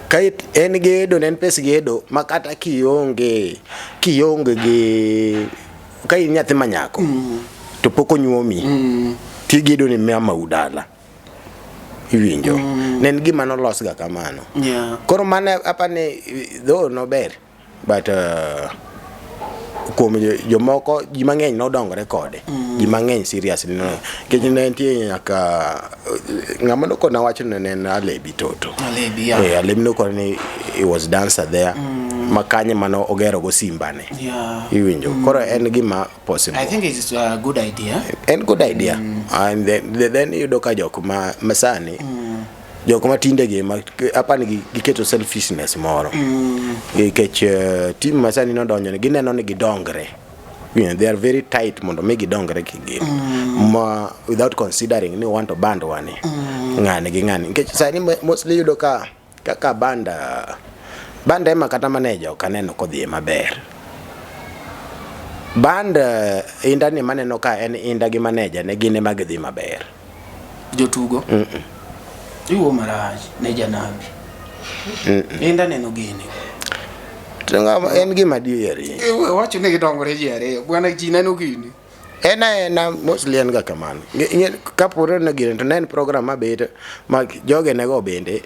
Ka en gedo ne en pes gedo ma kata kionge gi ka in nyathi manyako to pok onyuomi. Tigedo ni mama udala. Iwinjo. Ne en gima nolos ga kamano. Koro mano apani though nober but kuom jomoko ji mang'eny nodongore kode. Ji mang'eny seriously no. Nikech ne nitie nyaka ng'ama nokona wachno ne en Alebi Toto. Alebi, yeah. Eh, Alebi nokona ni he was dancer there. Ma kanye mane ogero go Simba ne. Iwinjo. Koro en gima possible. I think it's a good idea. En good idea. And then iyudo ka jok ma masani jok ma tinde gi ma apani giketo selfishness moro. Nikech team masani nodonjo ni gineno ni gidongre. They are very tight mondo mi gidongre kigin. Ma without considering ni wanto band wani. Ng'ani gi ng'ani. Nikech sani mostly iyudo ka kaka band band ema kata manager ok aneno kodhiye maber. Band Inda ni maneno ka en Inda gi manager ne gin ema gidhi maber. Jotugo. Iwuo marach ne janabi. Inda neno gini. To en gima adieri. Wacho ni gidongore ji ariyo. Bwana ji neno gini. En aena mostly en ga kamano. Kapore ne gini to ne en program mabet ma joge nego bende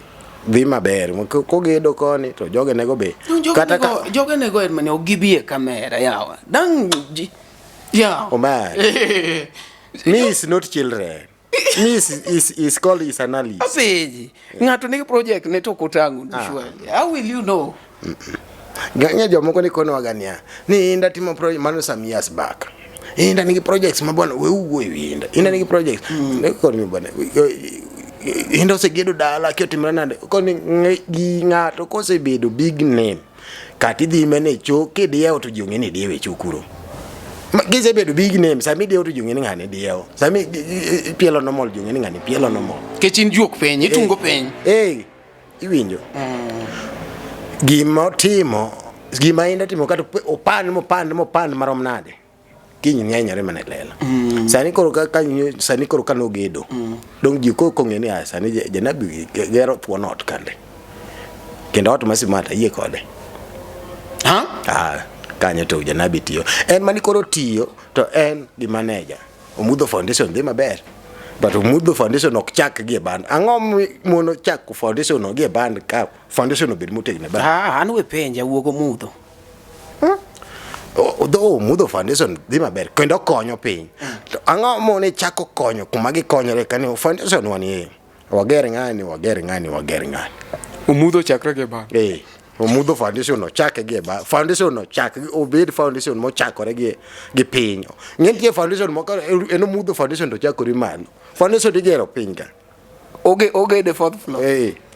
dhi maber. Kogedo koni to joge nego be. Kata ka joge nego en mane ok gibi e kamera yawa. Dang ji. Yeah. Omar. Me is not children. Me is called is analyst. Apenji. Ng'ato nigi project ne to ok otang'o surely. How will you know? Ng'e jomoko ni kono waga niya ni Inda timo project mano some years back. Inda nigi projects ma bwana we uwuo e wi Inda. Inda nigi projects. Ne koni bwana Inda osegedo dala kiotimore nade koni gi ng'ato kosebedo big name kata idhi mane cho kidiewo to ji ong'e ni idiewo e cho kuro. Gisebedo big name sami idiewo to ji ong'e ni ng'ani diewo. Sami pielo nomol ji ong'e ni ng'ani pielo nomol. Kech in juok piny, itungo piny. Iwinjo. Gima otimo, gima Inda timo kata opand mopand mopand marom nade. Kiny ng'enyore mana e lela. Sani koro ka sani koro ka nogedo. Dong ji koro kong'e ni sani janabi gero thuon ot kande. Kendo ot ma smart ayie kode. Kanyo to janabi tiyo. En mani koro tiyo to en gi manager. Omudho Foundation dhi maber. But Omudho Foundation ok chak gi e band. Ang'o mono chako foundation no gi e band ka foundation obed motegno e band? An we penja wuog Omudho. Though Omudho Foundation dhi maber kendo konyo piny. To ang'o mone chako konyo kuma gikonyore kani foundation wanie. Wager ng'ani, wager ng'ani, wager ng'ani. Omudho chakre gi e band. Omudho Foundation ochake gi e band. Foundation no chak obed foundation mochakore gi piny. Ng'e nitie foundation moko en Omudho Foundation to chakore malo. Foundation igero piny ka. Ogede fourth floor.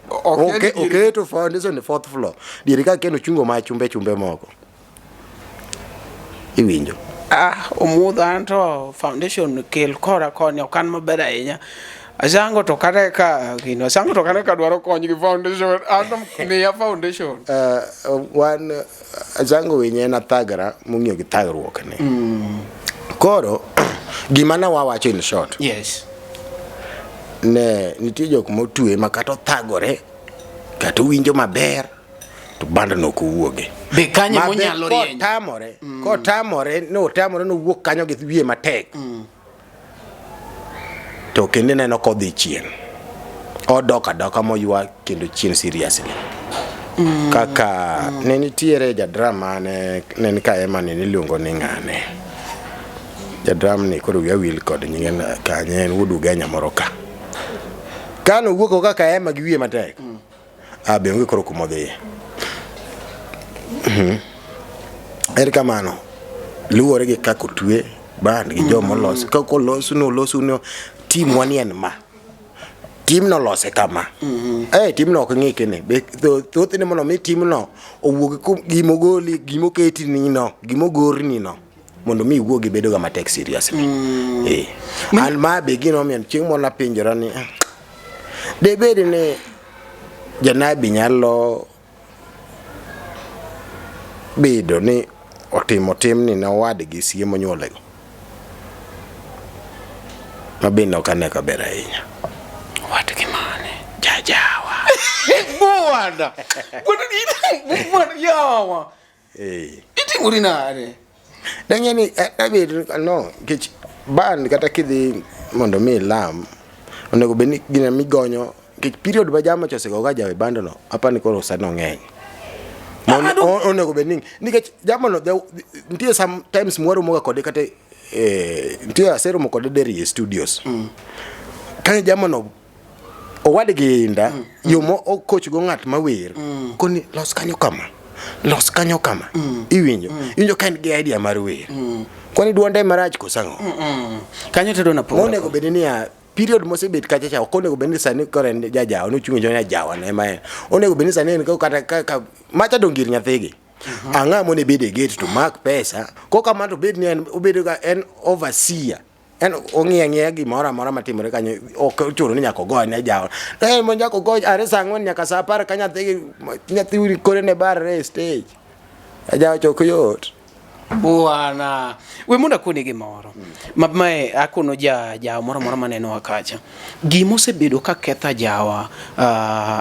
Oketo foundation e fourth floor. Diere ka kendo chungo ma chumbe chumbe moko. Iwinjo. Omudho anto foundation kel kora koni ok an maber ahinya. Asango to kata ka gino Asango to kata ka dwaro kony gi foundation anto miya foundation. Wan Asango winye en athagra mong'iyo gi thagruok ne. Koro gima ne wawacho in short. Yes. Ne nitie jok motwe ma kata othagore kata owinjo maber to band no ok owuoge. Be kanye monyalo rieny. Kotamore, kotamore no otamore no wuok kanyo gi wiye matek. To kendo ineno kodhi chien. Odok adoka moywa kendo chien seriously. Kaka ne nitiere jadrama ne en ka ema ni niluongo ni ng'ane. Jadram ni koro wiya wil kod nyinge kanye en wuod Ugenya moro ka. Kane owuok kaka ema gi wiye matek. Be onge koro kuma odhiye. En kamano. Luwore gi kaka otwe band gi joma olos. Kaka olosu no olosu no team wa ni en ma. Team no lose kama. Team no ok ng'i kene. Thothne mondo mi team no owuog gimogoli gimoketi ni no gimogorni no mondo mi iwuogi bedo ga matek seriously. An ma be gino omiyo chieng' moro napenjora ni debed ni janabi nyalo bedo ni otimo timni ne owadgi sie monyuolego ma bende ok ane ka ber ahinya. Owadgi mane? Jajawa. Bwana. Bwana yawa. Itimori nade? Dang'e ni no nikech band kata kidhi mondo mi ilam onego bed ni gina migonyo nikech period ma jama cha osegoga ajawa e bando no apani koro sani ong'eny. Onego bed ni nikech jama no nitie sometimes mwaromoga kode kata eh, nitie aseromo kode Dairy Studios. Ka jama no owadgi Inda yo mo okoch go ng'at ma wer koni los kanyo kama los kanyo kama iwinjo iwinjo ka en gi idea mar wer kwani duonde marach koso ang'o Kanyo to dona pogo. Monego bed niya period mosebet kacha cha ok onego bed ni sani koro en jajawa nochung' e jajawa ne ema en onego bed ni sani en kata kaka macha dong' ir nyathigi ang'a monego bed e gate to mak pesa kokamano to bed ni en obedo ga en overseer en ong'iyo ang'iya gimoro amora matimore kanyo ok ochuno ni nyaka ogo ne jawa eh mo nyaka ogo are saa ang'wen nyaka saa apar ka nyathi nyathi kore ne barre e stage ajawa chok yot Bwana, we mondo akoni gimoro. Ma mae akono ja jawa moro amora manenowa kacha. Gima osebedo ka ketho ajawa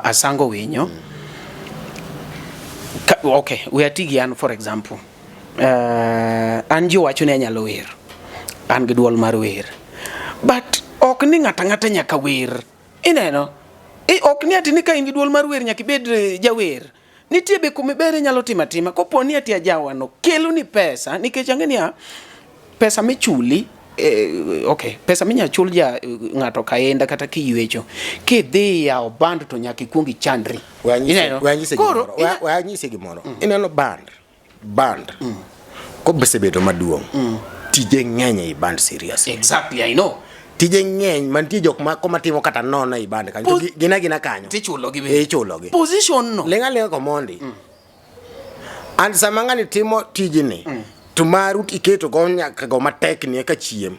asango winyo. Ka, okay, we ati gi an for example. An ji wacho ni anyalo wer. An gi duol mar wer. But ok ni ng'ato ang'ata nyaka wer. Ineno? E, ok ni ati ni ka in gi duol mar wer nyaka ibed jawer. Nitie be kuma ber inyalo timo atima kopo ni ati ajawano kelo ni pesa nikech ang'e niya pesa michuli okay pesa minya chul ja ng'ato kaenda kata kiywecho kidhi yawo band to nyaka ikuong ichandri. We anyise gimoro. Ineno band band kosebedo maduong' tije ng'eny ei band serious. Exactly, I know. Tije ng'eny mantie jok moko matimo kata nono ei band kanyo to gin agina kanyo. Tichulogi be. Ichulogi. Position no. Ling' aling'a komondi. And sama ng'ani timo tijni to maru iketo go nyaka go matek ni eka chiem.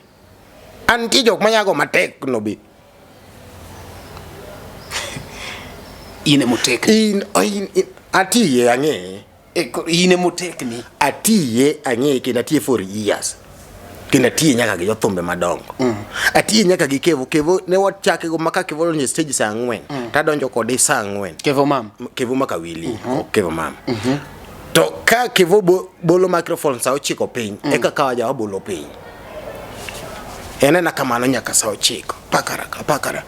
An nitie jok manya go matek no be. In emotekni. In atiye ang'e. In emotekni. Atiye ang'e kendo atiye for years. Kendo atiye nyaka gi jothumbe madongo. Atiye nyaka gi Kevo. Kevo ne wachake go maka Kevo donjo e stage saa ang'wen. Tadonjo kode saa ang'wen. Kevo mam. Kevo Makawili. Ok Kevo mam. To ka Kevo bolo microphone saa ochiko piny, eka kawa jawa bolo piny. En ena kamano nyaka saa ochiko. Pakara ka pakara.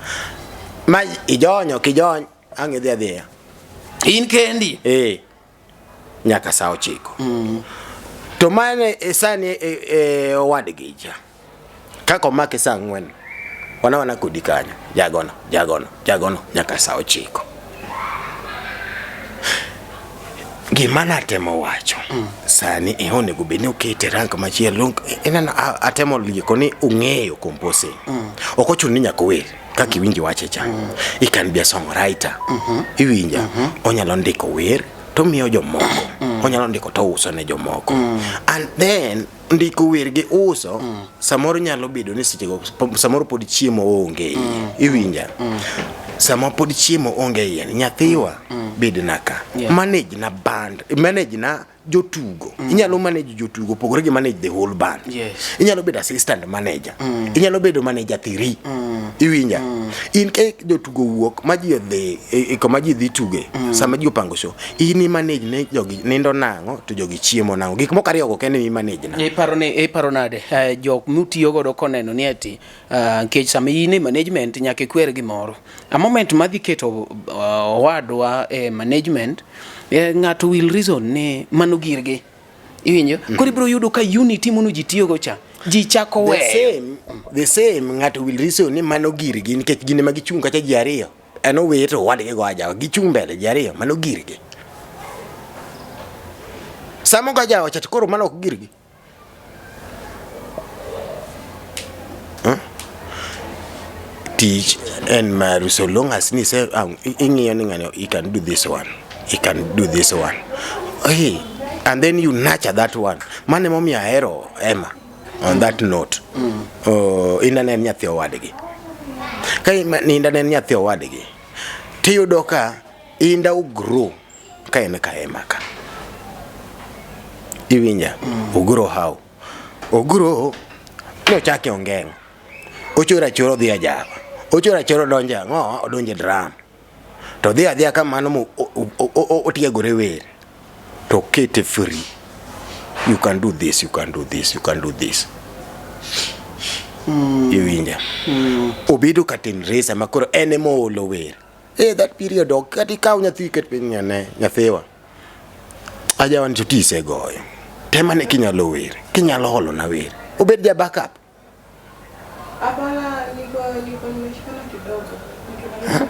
Ma ijonyo kijony ang' idhi adhiya. In kendi? Eh. Nyaka saa ochiko. To mane e sani e owadgi cha. Kaka omake saa ang'wen. Wana wana kodi kanyo. Jagono, jagono, jagono nyaka saa ochiko. Gima natemo wacho sani e onego bed ni okete rank machielo. Ineno atemo lieko ni ong'eyo composing. Ok ochuno ni nyaka ower kaka iwinjo wache cha. He can be a songwriter. Iwinja? Onyalo ndiko wer to miyo jomoko. Onyalo ndiko to uso ne jomoko. And then ndiko wer gi uso samoro nyalo bedo ni sechego samoro pod chiemo onge iye. Iwinja? Sama pod chiemo onge iye nyathiwa bed na ka. Manage na band, manage na jotugo. Inyalo manage jotugo pogore gi manage the whole band. Inyalo bedo assistant manager. Inyalo bedo manager 3. Iwinja? In ka jotugo wuok ma ji odhi e kama ji dhi tuge sama ji opango show in i manage ne jogi nindo nang'o to jogi chiemo nang'o gik moko ariyo go kende i manage na. Iparo ni iparo nade jok mutiyo godo koneno ni ati nikech sama in e management nyaka ikwer gimoro. A moment madhi keto owadwa e management ng'ato will reason ni mano girgi. Iwinjo? Koro ibiro yudo ka unity mono ji tiyogo cha ji chako weyo. The same ng'ato will reason ni mano girgi nikech gin ema gichung' kacha ji ariyo. En ower to owadgi go ajawa gichung' mbele ji ariyo mano girgi. Sama go ajawa cha to koro mano ok girgi. Tich en maru so long as ni se ing'iyo ni ng'ani he can do this one, he can do this one. Hey, and then you nurture that one. Mano emomiyo ahero Emma on that note. Inda ne en nyathi owadgi. Ka Inda ne en nyathi owadgi, tiyudo ka Inda ogrow ka en ka Emma ka. Iwinja? Ogrow how? Ogrow ni ochake ongeng'. Ochoro achora odhi ajawa. Ochoro achora odonjo ang'o? Odonjo e drum. To odhi adhiya kamano mo otiegore wer. To okete free. You can do this, you can do this, you can do this. Iwinja? Obedo curtain raiser ma koro en ema oolo wer. Eh, that period ok kata ikaw nyathi iket piny ne nyathiwa. Ajawa ni to ti isegoyo. Tem ane kinyalo wer, kinyalo holo na wer. Obed ja backup. Hapana, niko niko nimeshikana kidogo. Nikimaliza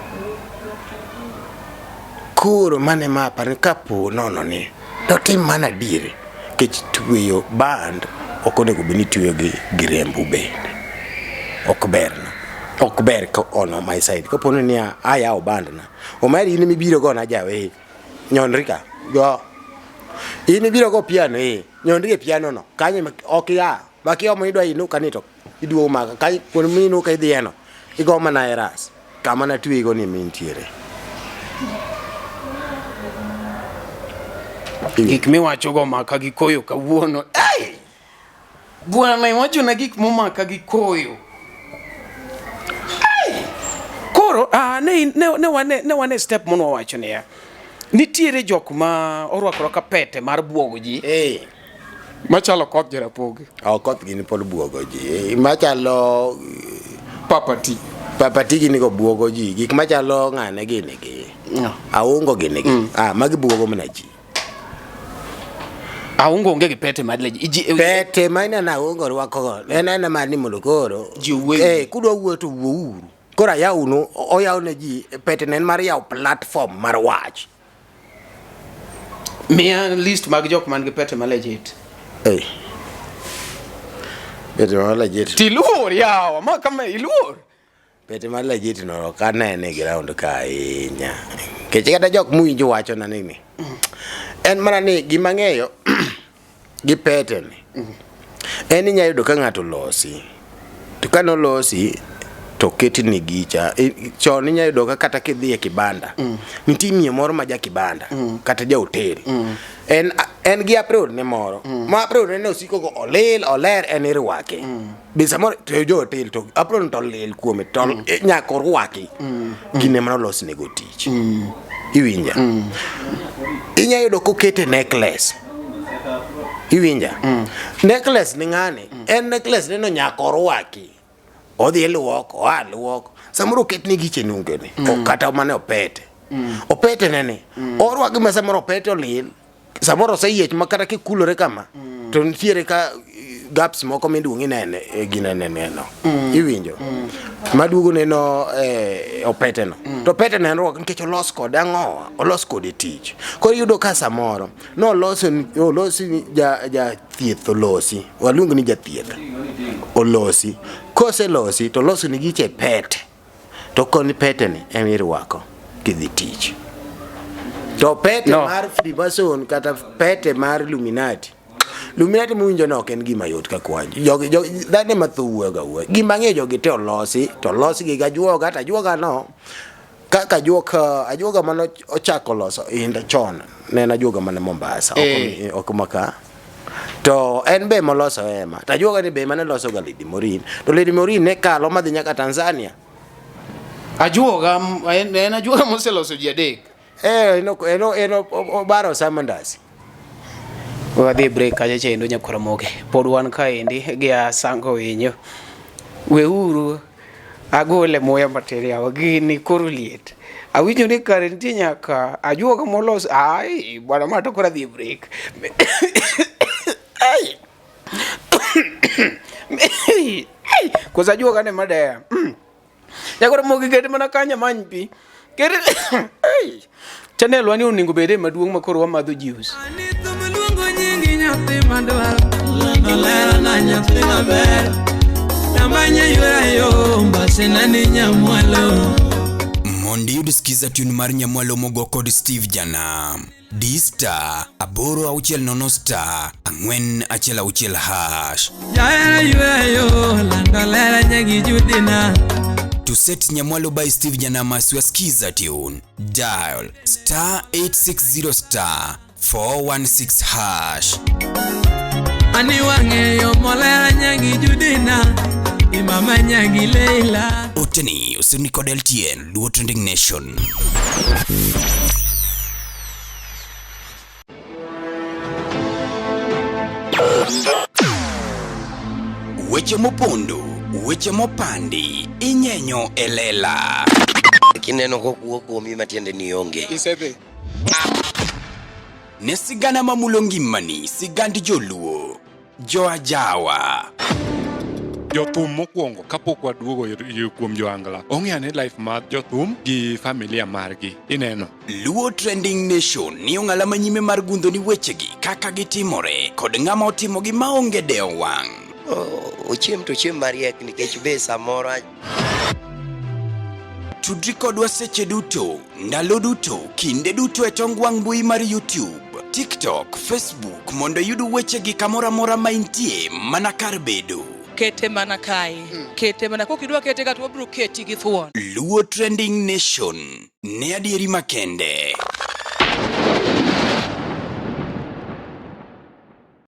Koro mane ma aparo ni kapo nono ni to tim mana adieri nikech tweyo band ok onego bed ni itweyo gi, gi rembu bende. Ok berna. Ok ber ka on my side. Kapo ni ayawo band na, Omari in emibiro gona jawe, nyonri ka, go. In ibiro go piano eh, nyonri e piano no. Kanyo ema ok ya. Ma kiomo idwa inuka ni to iduogo maka. Kanyo kuond minuka idhiye no, igo mana e ras. Kama natweygo ni ema intiere. Gik miwachogo omaka gi koyo kawuono. Ei! Bwana iwachona gik momaka gi koyo. Ei! Koro ah, ne, ne, ne, wane, ne wane step mono wawacho niya. Nitiere jok ma orwakore ka pete mar buogo ji. Eh. Machalo koth Jarapogi. Oh, koth gini pod buogo ji. Eh, Machalo Papati. Papati gini go buogo ji. Gik machalo ng'ane gini gi. No. Aungo gini gi. Ah, magi buogo mana ji. Aungo onge gi pete mar leji. Ji, Pete ma ineno aungo rwako go. En aena mar ni mondo koro. Ji owuo. Eh, kudwa wuoyo to wuouru. Koro ayawnu, oyaw ne ji, pete ne en mar yawo platform mar wach. Miya list mag jok man gi pete ma legit. Hey. Pete ma legit. Tiluor yawa, ma kama iluor. Pete ma legit no ok anene e ground ka ahinya. Nikech kata jok mowinjo wachona ni ni. En mana ni gima ang'eyo gi pete ni. En inya yudo ka ng'ato olosi. To ka nolosi to oketni gicha. Chon inya yudo ka kata kidhi e kibanda. Nitie miyo moro ma ja kibanda kata ja hotel. En en gi apron ne moro. Ma apron ne osiko go olil oler en irwake. Be samoro to jo hotel to apron to lil kuome to nyaka orwaki. Gine mane olosne go tich. Iwinja? Inya yudo kokete necklace. Iwinja? Necklace ni ng'ani, en necklace ni no nyaka orwaki. Odhi luok, oa luok. Samoro oketne giche nungene, mm. kata mana opete. Opete ne ni, orwaki ma samoro opete olil, samoro oseyiech ma kata kikulore kama, to nitiere ka gaps moko miduong' inene e ginene neno. Iwinjo? Maduogo neno eh, opete no. To opete ne en rwak nikech olos kode ang'owa, olos kode tich. Koro iyudo ka samoro noloso olosi ja jathieth olosi, waluong ni jathieth olosi. Koselosi to oloso ni giche pete. To koni pete ni ema irwako kidhi tich. To pete No. mar Freemason kata pete mar Illuminati Illuminati muwinjo no ok en gima yot kaka wanjo. Jogi jogi dhano ema tho wuoyo ga wuoya. Gima ang'eyo jogi te olosi to olosgi gi ajuoga to ajuoga no kaka ajuok ajuoga mane ochako loso inda chon ne en ajuoga mane Mombasa ok Eh. ok maka to en be moloso ema to ajuoga ni be mane loso ga Lady Morin to Lady Morin ne kalo madhi nyaka Tanzania Ajuoga en, en ajuoga moseloso ji adek. eh eno eno eno obaro Samandasi Wadhi break kacha chendo nyakwar Ramogi. Pod wan kaendi gi Asango Winyo. Weuru agole muya matin yawa gini koro liet. Awinjo ni kare nitie nyaka ajuoga molos ai bwana ma to koro adhi e break. Ai. Ai, koso ajuoga ne madeya. Nyakwar Ramogi ket mana kanyo amany pi. Ket ai. Channel wa ni onego bede maduong' ma koro wamadho juice. Luongo nyingi nyathi madwaro Lando lera na nyathi maber Namanya ywayo mbasena ni nyamwalo Mondo iyud skiza tune mar Nyamwalo mogo kod Steve Janam. D star 860 star 416 hash. Jahera ywayo lando lera nyagi judina To set Nyamwalo by Steve Janam as your skiza tune, dial star 860 star 416 hash. Ani wang'eyo molera nyagi judina Imama nyagi Leila Oteni osemi kod LTN Luo Trending Nation. Weche mopondo, Weche mopandi inyenyo e lela. Kineno kokuo kuomi matiende ni onge. Isedhi. Ne sigana mamulo ngimani, sigand joluo, joajawa. Jothum mokwongo kapok waduogo kuom joangla ong'e ane life mar jothum gi familia margi ineno. Luo Trending Nation ni ong'ala manyime mar gundho ni wechegi kaka gitimore kod ng'ama otimogi maonge dewo wang'. Ochiem to ochiem mariek nikech be samoro Tudri kodwa seche duto, ndalo duto, kinde duto e tong wang' mbui mar YouTube, TikTok, Facebook mondo iyud wechegi kamoro amora ma intie mana kar bedo. Kete mana kae. Kete mana kokidwa kete ka to wabiro keti gi thuon. Luo Trending Nation ne adieri makende.